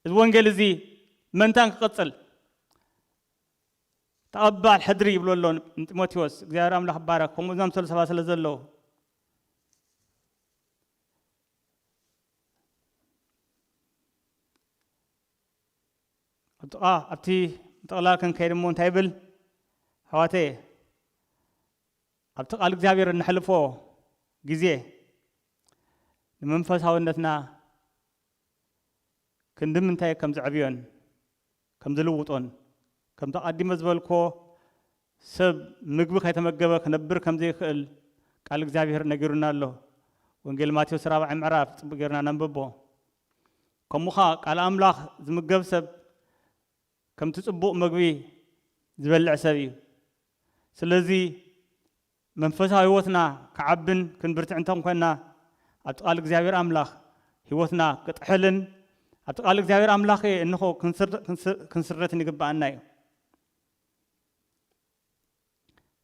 እዚ ወንጌል እዚ መንታን ክቕጽል ተቐባል ሕድሪ ይብሎ ኣሎ ንጢሞቴዎስ። እግዚኣብሔር ኣምላኽ ይባረክ። ከምኡ ዝኣምሰሉ ሰባት ስለ ዘለዉ ኣብ ጥቓ ኣብቲ ምጥቕላል ክንከይድ እሞ እንታይ ይብል ኣሕዋተየ? ኣብቲ ቃል እግዚኣብሔር እነሕልፎ ግዜ ንመንፈሳውነትና ክንዲ ምንታይ ከም ዘዕብዮን ከም ዝልውጦን፣ ከምቲ ኣቐዲመ ዝበልኮ ሰብ ምግቢ ከይተመገበ ክነብር ከም ዘይክእል ቃል እግዚኣብሔር ነጊሩና ኣሎ። ወንጌል ማቴዎስ ራብዓይ ምዕራፍ ጽቡቕ ጌርና ነንብቦ። ከምኡ ኸኣ ቃል ኣምላኽ ዝምገብ ሰብ ከምቲ ጽቡቕ መግቢ ዝበልዕ ሰብ እዩ። ስለዚ መንፈሳዊ ህይወትና ክዓብን ክንብርትዕ እንተ ኮይንና ኣብቲ ቃል እግዚኣብሔር ኣምላኽ ህይወትና ክጥሕልን ኣብቲ ቃል እግዚኣብሔር ኣምላኽ እንኾ ክንስር- ክንስር- ክንስረትን ይግብኣና እዩ።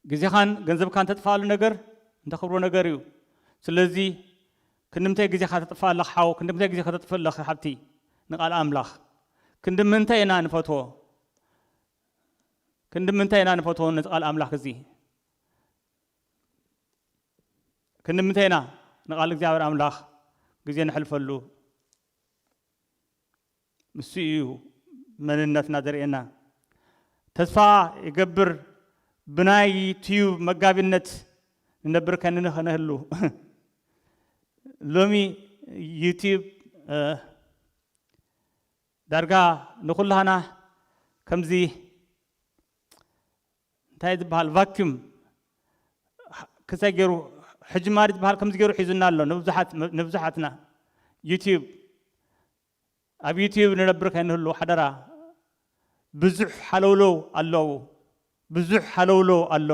ግዜኻን ገንዘብካን ተጥፋኣሉ ነገር እንተኽብሮ ነገር እዩ። ስለዚ ክንምንታይ ግዜኻ ተጥፋ ኣለኻ ሓው? ክንምንታይ ግዜ ከተጥፍ ኣለኺ ሓብቲ? ንቃል ኣምላኽ ክንዲ ምንታይ ኢና ንፈትዎ? ክንዲ ምንታይ ኢና ንፈትዎ ነቲ ቃል ኣምላኽ እዚ? ክንዲ ምንታይ ኢና ንቃል እግዚኣብሔር ኣምላኽ ግዜ ነሕልፈሉ? ንሱ እዩ መንነትና ዘርእየና። ተስፋ ይገብር ብናይ ዩትዩብ መጋቢነት ንነብር ከንንኸነህሉ። ሎሚ ዩትዩብ እ፣ ዳርጋ ንኹላህና ከምዚ እንታይ ዝበሃል ቫኪዩም ክሳይ ገይሩ ሕጂ ማሪ ዝበሃል ከምዚ ገይሩ ሒዙና ኣሎ። ንብዙሓት ንብዙሓትና ዩትዩብ ኣብ ዩትዩብ ንነብር ከይንህሉ ሓደራ። ብዙሕ ሓለውለው ኣለዉ። ብዙሕ ሓለውለው ኣሎ።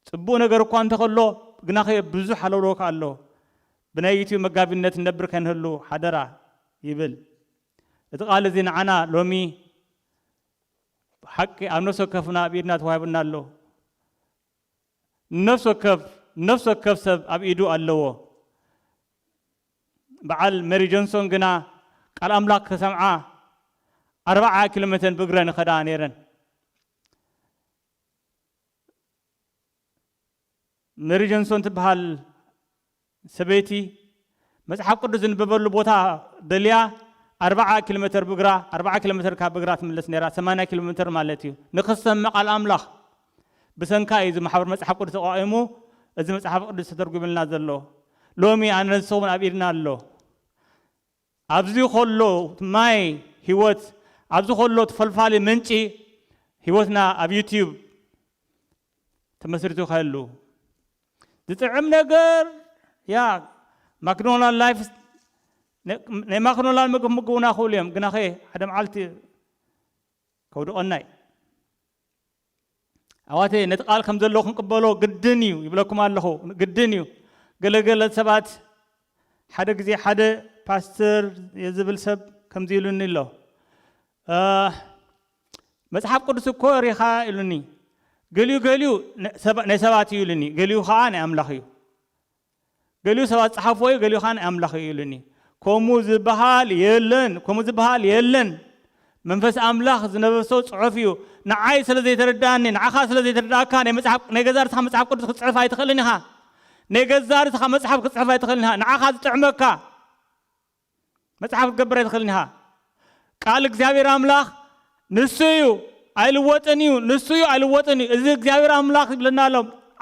ጽቡቕ ነገር እኳ እንተኸሎ ግናኸ ብዙሕ ኣለውለው ከ ኣሎ። ብናይ ዩትዩብ መጋቢነት ንነብር ከይንህሉ ሓደራ ይብል። እቲ ቃል እዚ ንዓና ሎሚ ሓቂ ኣብ ነፍሲ ወከፍና ኣብ ኢድና ተዋሂቡና ኣሎ። ነፍሲ ወከፍ ነፍሲ ወከፍ ሰብ ኣብ ኢዱ ኣለዎ። በዓል ሜሪ ጆንሶን ግና ቃል ኣምላኽ ክሰምዓ ኣርባዓ ኪሎ ሜተር ብእግረን ይኸዳ ነይረን። ሜሪ ጆንሶን ትበሃል ሰበይቲ መጽሓፍ ቅዱስ ዝንበበሉ ቦታ ደልያ ኣርባዓ ኪሎ ሜተር ብእግራ ኣርባዓ ኪሎ ሜተር ካብ እግራ ትምለስ ነይራ። ሰማንያ ኪሎ ሜተር ማለት እዩ። ንክሰምዕ ቃል ኣምላኽ ብሰንካ እዩ እዚ ማሕበር መጽሓፍ ቅዱስ ተቋቒሙ እዚ መጽሓፍ ቅዱስ ተተርጉምልና ዘሎ። ሎሚ ኣነ ንስኹምን ኣብ ኢድና ኣሎ። ኣብዚ ከሎ ማይ ህይወት ኣብዚ ከሎ ተፈልፋሊ ምንጪ ህይወትና ኣብ ዩትዩብ ተመስሪቱ ከህሉ ዝጥዕም ነገር ያ ማክዶናል ላይፍ ናይ ማክዶናል ምግብ ምግቡና ክብሉ እዮም። ግናኸ ሓደ መዓልቲ ከውድቐና እዩ። ኣዋተ ነቲ ቃል ከም ዘሎ ክንቅበሎ ግድን እዩ ይብለኩም ኣለኹ። ግድን እዩ። ገለገለ ሰባት ሓደ ግዜ ሓደ ፓስተር የዝብል ሰብ ከምዚ ኢሉኒ ኣሎ። እ፣ መጽሓፍ ቅዱስ እኮ ሪኻ ኢሉኒ። ገሊኡ ገሊኡ ነ- ሰባ- ናይ ሰባት እዩ ኢሉኒ። ገሊኡ ከዓ ናይ ኣምላኽ እዩ። ገሊኡ ሰባት ጸሓፍዎ እዩ፣ ገሊኡ ከዓ ናይ ኣምላኽ እዩ ኢሉኒ። ከምኡ ዝበሃል የለን፣ ከምኡ ዝበሃል የለን። መንፈስ ኣምላኽ ዝነበሶ ጽሑፍ እዩ። ንዓይ ስለ ዘይተረድኣኒ፣ ንዓኻ ስለ ዘይተረድኣካ፣ ናይ መጽሓፍ፣ ናይ ገዛ ርእስኻ መጽሓፍ ቅዱስ ክትጽሕፍ ኣይትኽእልን ኢኻ። ናይ ገዛ ርእስኻ መጽሓፍ ክትጽሕፍ ኣይትኽእልን ኢኻ። ንዓኻ ዝጥዕመካ መጽሓፍ ክትገብር ኣይትኽእልን ኢኻ። ቃል እግዚኣብሔር ኣምላኽ ንሱ እዩ፣ ኣይልወጥን እዩ። ንሱ እዩ፣ ኣይልወጥን እዩ። እዚ እግዚኣብሔር ኣምላኽ ይብለና ኣሎ።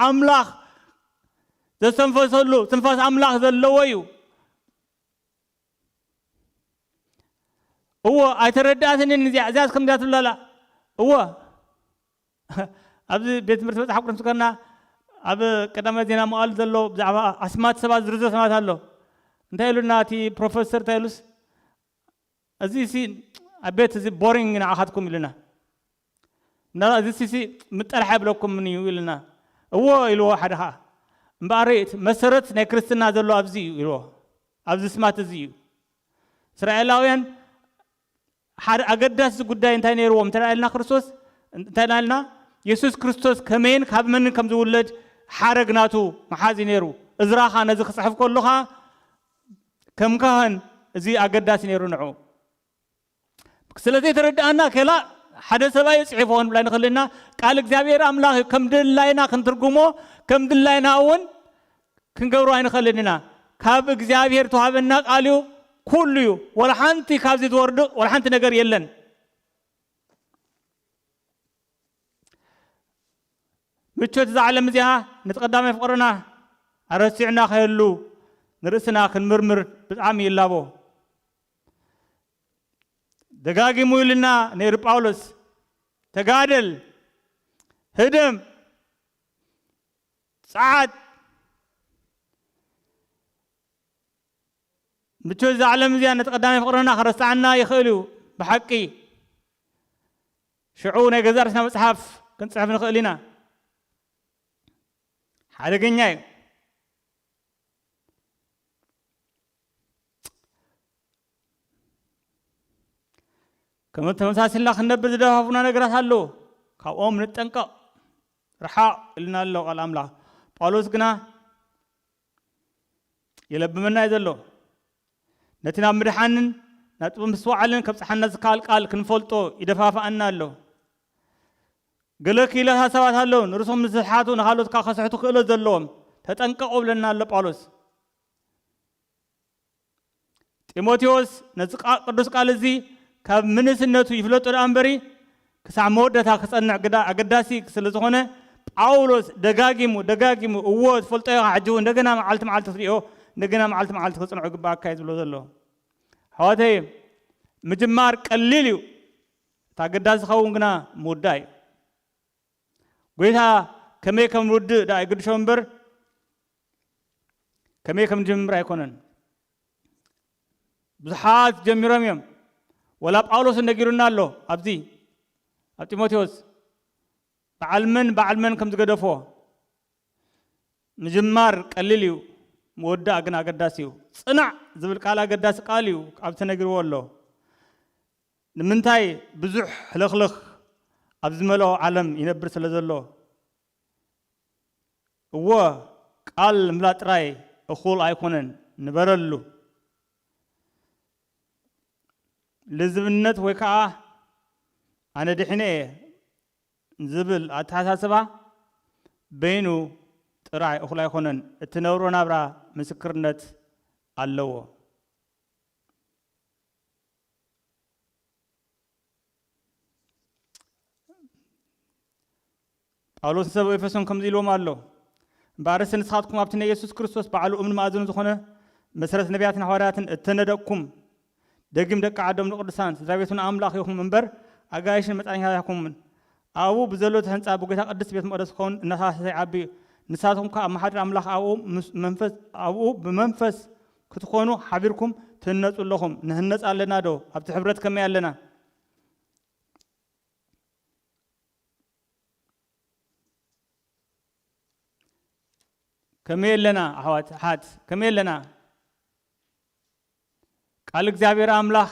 ኣምላኽ ዘስተንፈሰሉ ትንፋስ ኣምላኽ ዘለዎ እዩ። እዎ፣ ኣይተረዳእትንን እዚኣ፣ እዚኣስ ከምዚኣ ትብላላ። እዎ፣ ኣብዚ ቤት ትምህርቲ መጽሓፍ ቅዱስ ከና ኣብ ቀዳማይ ዜና መዋዕል ዘሎ ብዛዕባ ኣስማት ሰባት ዝርዝር ኣስማት ኣሎ። እንታይ ኢሉና እቲ ፕሮፌሰር? እንታይ ኢሉስ፣ እዚ ሲ ኣብ ቤት እዚ ቦሪንግ ንዓኻትኩም ኢሉና። እና እዚ ሲ ሲ ምጠርሓ ይብለኩም እዩ ኢልና። እዎ ኢልዎ ሓደ ኸዓ። እምበኣር እቲ መሰረት ናይ ክርስትና ዘሎ ኣብዚ እዩ ኢልዎ። ኣብዚ ስማት እዚ እዩ። እስራኤላውያን ሓደ ኣገዳሲ ጉዳይ እንታይ ነይርዎም እንተ ኢልና፣ ክርስቶስ እንታይ ኢልና፣ የሱስ ክርስቶስ ከመይን ካብ መንን ከም ዝውለድ ሓረግ ናቱ መሓዝ እዩ ነይሩ። እዝራ ኸዓ ነዚ ክጽሕፍ ከሎ ኸዓ ከም ካህን እዚ ኣገዳሲ ነይሩ ንዑ። ስለ ዘይተረድኣና ከላ ሓደ ሰብኣይ እዩ ጽሒፎ ክንብላ ንኽእል ኢና። ቃል እግዚኣብሔር ኣምላኽ እዩ። ከም ድላይና ክንትርጉሞ፣ ከም ድላይና እውን ክንገብሮ ኣይንኽእልን ኢና። ካብ እግዚኣብሔር ተዋህበና ቃል እዩ፣ ኩሉ እዩ። ወላ ሓንቲ ካብዚ ዝወርድ ወላ ሓንቲ ነገር የለን። ምቾት እዛ ዓለም እዚኣ ነቲ ቀዳማይ ፍቕርና ኣረሲዕና ከየሉ ንርእስና ክንምርምር ብጣዕሚ ይላቦ። ደጋጊሙ ኢሉና ነይሩ ጳውሎስ፣ "ተጋደል፣ ህደም፣ ጸዓት." ምቾት እዛ ዓለም እዚኣ ነቲ ቀዳማይ ፍቕርና ከረስዓና ይኽእል እዩ ብሓቂ። ሽዑ ናይ ገዛእ ርእስና መጽሓፍ ክንጽሕፍ ንኽእል ኢና። ሓደገኛ እዩ። ከም ተመሳሲልና ክንነብር ዝደፋፉና ነገራት ኣለዉ። ካብኦም ንጠንቀቕ፣ ርሓቕ ኢልና ኣሎ ቃል ኣምላኽ። ጳውሎስ ግና ይለብመና እዩ ዘሎ። ነቲ ናብ ምድሓንን ናብ ጥበብ ምስትውዓልን ከብጽሓና ዝከኣል ቃል ክንፈልጦ ይደፋፍኣና ኣሎ። ገለ ክኢላታት ሰባት ኣለዉ፣ ንርእሶም ምስ ዝስሓቱ ንኻልኦት ከኣ ከስሕቱ ክእለት ዘለዎም። ተጠንቀቑ ብለና ኣሎ ጳውሎስ። ጢሞቴዎስ ነዚ ቃ-፣ ቅዱስ ቃል እዚ ካብ ምንስነቱ ይፍለጦ ደኣ እምበሪ፣ ክሳዕ መወዳእታ ክጸንዕ ግዳ ኣገዳሲ ስለ ዝኾነ፣ ጳውሎስ ደጋጊሙ፣ ደጋጊሙ፣ "እዎ፣ ትፈልጦ ኢኻ፣ ሕጂ እውን እንደገና መዓልቲ መዓልቲ ክትሪኦ፣ እንደገና መዓልቲ መዓልቲ ክጽንዖ ይግብኣካ" እዩ ዝብሎ ዘሎ። ኣሕዋተይ፣ ምጅማር ቀሊል እዩ፣ እቲ ኣገዳሲ ዝኸውን ግና ምውዳእ እዩ። ጎይታ ከመይ ከም ንውድእ ደኣ ይግድሾ እምበር፣ ከመይ ከም ንጅምር ኣይኮነን። ብዙሓት ጀሚሮም እዮም። ወላ ጳውሎስ ነጊሩና ኣሎ ኣብዚ ኣብ ጢሞቴዎስ፣ በዓል መን በዓል መን ከም ዝገደፎ። ምጅማር ቀሊል እዩ፣ ምውዳእ ግን ኣገዳሲ እዩ። ጽናዕ ዝብል ቃል ኣገዳሲ ቃል እዩ፣ ኣብ ተነጊርዎ ኣሎ። ንምንታይ ብዙሕ ሕልኽልኽ ኣብ ዝመልኦ ዓለም ይነብር ስለ ዘሎ? እወ፣ ቃል ምላጥ ጥራይ እኹል ኣይኮነን፣ ንበረሉ። ልዝብነት ወይ ከዓ ኣነ ድሒነ እየ ዝብል ኣተሓሳስባ በይኑ ጥራይ እኹል ኣይኮነን፣ እትነብሮ ናብራ ምስክርነት ኣለዎ። ጳውሎስ ንሰብ ኤፌሶን ከምዚ ኢልዎም ኣሎ፣ "እምበኣርስ ንስኻትኩም ኣብቲ ናይ የሱስ ክርስቶስ ባዕሉ እምኒ ማእዝኑ ዝኾነ መሰረት ነቢያትን ሃዋርያትን እተነደቅኩም፣ ደጊም ደቂ ዓዶም ንቅዱሳን ስድራ ቤቱን ኣምላኽ ኢኹም እምበር ኣጋይሽን መጻኛታት ኣይኮንኩምን። ኣብኡ ብዘሎ እቲ ህንጻ ብጎይታ ቅድስቲ ቤት መቕደስ ክኸውን እናተሃሰሰ ይዓቢ እዩ። ንሳትኩም ከኣ ኣብ ማሕደር ኣምላኽ ኣብኡ ምስ መንፈስ፣ ኣብኡ ብመንፈስ ክትኾኑ ሓቢርኩም ትህነጹ ኣለኹም። ንህነጽ ኣለና ዶ? ኣብቲ ሕብረት ከመይ ኣለና?" ከመይ ኣለና ኣሕዋት፣ ኣሓት፣ ከመይ ኣለና? ቃል እግዚኣብሔር ኣምላኽ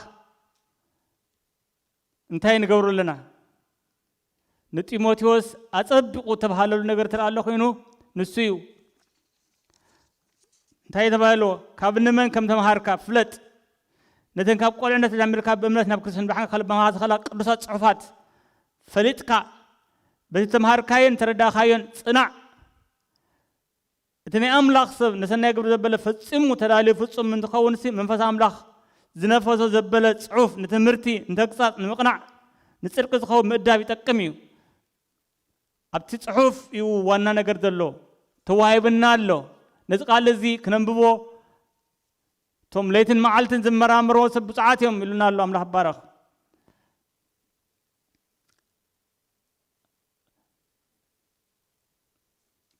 እንታይ ንገብሮ ኣለና? ንጢሞቴዎስ ኣጸቢቑ እተባህለሉ ነገር እንተ ደኣ ኣሎ ኮይኑ፣ ንሱ እዩ። እንታይ ተባሂልዎ? "ካብ ንመን ከም ተምሃርካ ፍለጥ፣ ነተን ካብ ቆልዕነት ጀሚርካ ብእምነት ናብ ክርስቶስ ንብዓኻ ከልባኻ ዝኸላ ቅዱሳት ጽሑፋት ፈሊጥካ፣ በቲ ተምሃርካዮን ተረዳእካዮን ጽናዕ። እቲ ናይ ኣምላኽ ሰብ ንሰናይ ግብሪ ዘበለ ፈጺሙ ተዳልዩ ፍጹም እንትኸውንሲ፣ መንፈስ ኣምላኽ ዝነፈሶ ዘበለ ጽሑፍ ንትምህርቲ፣ ንተግሳጽ፣ ንምቕናዕ፣ ንጽድቂ ዝኸውን ምእዳብ ይጠቅም እዩ። ኣብቲ ጽሑፍ እዩ ዋና ነገር ዘሎ፣ ተዋሂብና ኣሎ። ነዚ ቃል እዚ ክነንብቦ፣ እቶም ለይትን መዓልትን ዝመራመርዎ ሰብ ብፁዓት እዮም ኢሉና ኣሎ። ኣምላኽ ይባረኽ።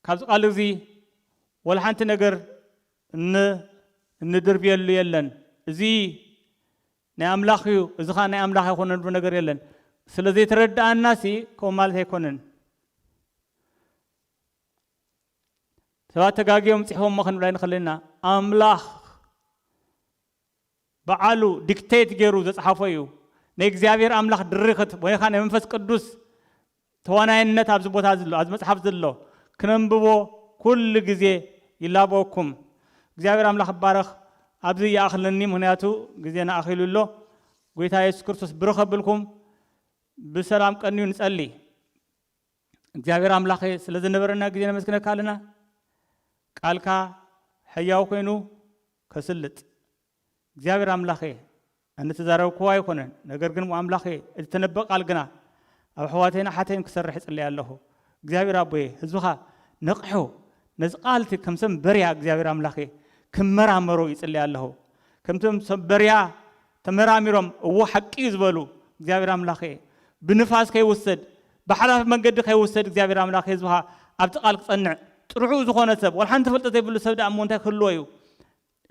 ካብዚ ቃል እዚ ወላ ሓንቲ ነገር እን-፣ እንድርብየሉ የለን። እዚ ናይ ኣምላኽ እዩ፣ እዚ ኸኣ ናይ ኣምላኽ ኣይኮነን ዝብል ነገር የለን። ስለ ዘይተረድኣናሲ ከምኡ ማለት ኣይኮነን። ሰባት ተጋግዮም ጽሒፎሞ ክንብል ኣይንኽእልን ኢና። ኣምላኽ በዓሉ ዲክቴት ገይሩ ዘጽሓፎ እዩ። ናይ እግዚኣብሔር ኣምላኽ ድርኽት ወይ ኸዓ ናይ መንፈስ ቅዱስ ተዋናይነት ኣብዚ ቦታ ዘሎ፣ ኣብዚ መጽሓፍ ዘሎ ክነንብቦ ኩሉ ግዜ ይላበወኩም። እግዚኣብሔር ኣምላኽ ይባረኽ። ኣብዚ ይኣኽለኒ፣ ምኽንያቱ ግዜና ኣኺሉ ኣሎ። ጎይታ የሱስ ክርስቶስ ብሩኽ የብልኩም። ብሰላም ቀንዩ ንጸሊ። እግዚኣብሔር ኣምላኸ፣ ስለ ዝነበረና ግዜ ነመስግነካ ኣለና። ቃልካ ሕያው ኮይኑ ከስልጥ። እግዚኣብሔር ኣምላኸ፣ ኣነ ተዛረብክዎ ኣይኮነን፣ ነገር ግን ኣምላኸ፣ እቲ ተነበ ቃል ግና ኣብ ኣሕዋተይን ኣሓተይን ክሰርሕ እጽልይ ኣለኹ። እግዚኣብሔር ኣቦየ፣ ህዝብኻ ነቕሑ፣ ነዚ ቃል እቲ ከም ሰም በርያ እግዚኣብሔር ኣምላኸ ክመራመሩ ይጽልይ ኣለኹ። ከምቶም ሰብ በርያ ተመራሚሮም፣ እዎ ሓቂ እዩ ዝበሉ፣ እግዚኣብሔር ኣምላኸ፣ ብንፋስ ከይውሰድ፣ ብሓላፊ መንገዲ ከይውሰድ፣ እግዚኣብሔር ኣምላኸ፣ ህዝብኻ ኣብቲ ቃል ክጸንዕ፣ ጥርሑ ዝኾነ ሰብ፣ ዋላ ሓንቲ ፍልጠት ዘይብሉ ሰብ ደኣ እሞ እንታይ ክህልዎ እዩ?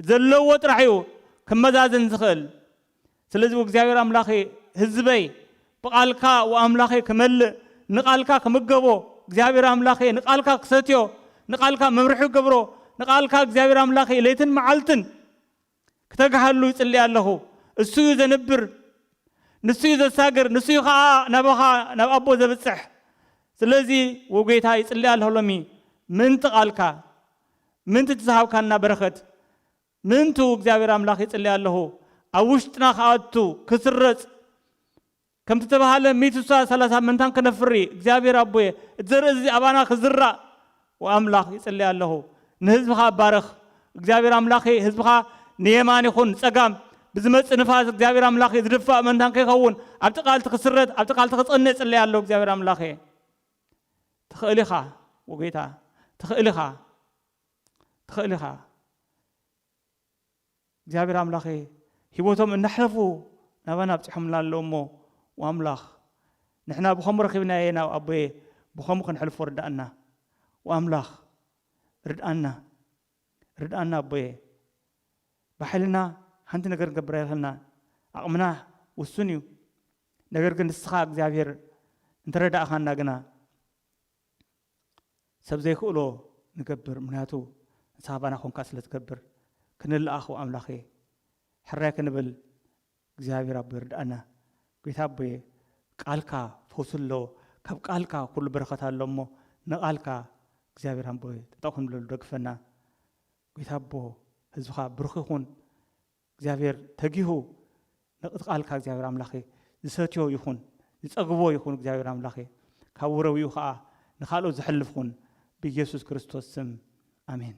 ዘለዎ ጥራሕ እዩ ክመዛዘን ዝኽእል። ስለዚ እግዚኣብሔር ኣምላኸ፣ ህዝበይ ብቃልካ ወኣምላኸ ክመልእ፣ ንቃልካ ክምገቦ፣ እግዚኣብሔር ኣምላኸ ንቃልካ ክሰትዮ፣ ንቃልካ መምርሒ ክገብሮ፣ ንቃልካ እግዚኣብሔር ኣምላኸ ለይትን መዓልትን ክተግሃሉ ይጽሊ ኣለኹ። እሱ እዩ ዘንብር፣ ንሱ እዩ ዘሳግር፣ ንሱ እዩ ኸዓ ናባኻ፣ ናብ ኣቦ ዘብጽሕ። ስለዚ ወጎይታ ይጽሊ ኣለኹ ሎሚ፣ ምንቲ ቃልካ፣ ምንቲ ትዝሃብካና በረኸት፣ ምንቱ እግዚኣብሔር ኣምላኽ ይጽሊ ኣለኹ። ኣብ ውሽጥና ክኣቱ፣ ክስረጽ፣ ከምቲ ተባሃለ ሚእቲ ስሳ ሰላሳ መንታን ክነፍሪ፣ እግዚኣብሔር ኣቦየ፣ እቲ ዘርኢ እዚ ኣባና ክዝራእ፣ ወኣምላኽ ይጽሊ ኣለኹ። ንህዝብኻ ባርኽ። እግዚኣብሔር ኣምላኸ፣ ህዝብኻ ንየማን ይኹን ንጸጋም ብዝመጽእ ንፋስ እግዚኣብሔር ኣምላኸ ዝድፋእ መንታን ከይኸውን፣ ኣብቲ ቃልቲ ክስረት፣ ኣብቲ ቃልቲ ክጸንዕ ይጽሊ ኣለኹ። እግዚኣብሔር ኣምላኸ፣ ትኽእል ኢኻ፣ ወጎይታ፣ ትኽእል ኢኻ፣ ትኽእል ኢኻ። እግዚኣብሔር ኣምላኸ፣ ህይወቶም እናሕለፉ ናባና ኣብጺሖምና ኣለዉ እሞ፣ ወኣምላኽ፣ ንሕና ብኸምኡ ረኺብናዮ ናብ ኣቦየ፣ ብኸምኡ ክንሕልፎ ርድኣና። ወኣምላኽ፣ ርድኣና፣ ርድኣና ኣቦየ። ብሓይልና ሓንቲ ነገር ክንገብር ኣይኽእልና። ዓቕምና ውሱን እዩ። ነገር ግን ንስኻ እግዚኣብሔር እንተረዳእኻና ግና፣ ሰብ ዘይክእሎ ንገብር፣ ምኽንያቱ ንስኻ ባና ኮንካ ስለ ትገብር። ክንለኣኽ ኣምላኸ፣ ሕራይ ክንብል እግዚኣብሔር ኣቦ ይርድኣና። ጌታ ኣቦየ፣ ቃልካ ፈውሲ ኣሎ፣ ካብ ቃልካ ኩሉ በረኸት ኣሎ እሞ፣ ንቃልካ እግዚኣብሔር ኣቦየ ጠጠው ክንብለሉ ደግፈና። ጌታ ኣቦ፣ ህዝብኻ ብሩኽ ይኹን። እግዚኣብሔር ተጊሁ ነቕቲ ቃልካ እግዚኣብሔር ኣምላኸ ዝሰትዮ ይኹን፣ ዝጸግቦ ይኹን። እግዚኣብሔር ኣምላኸ ካብ ውረዊኡ ኸኣ ንኻልኦት ዘሕልፍ ኹን። ብኢየሱስ ክርስቶስ ስም፣ ኣሜን።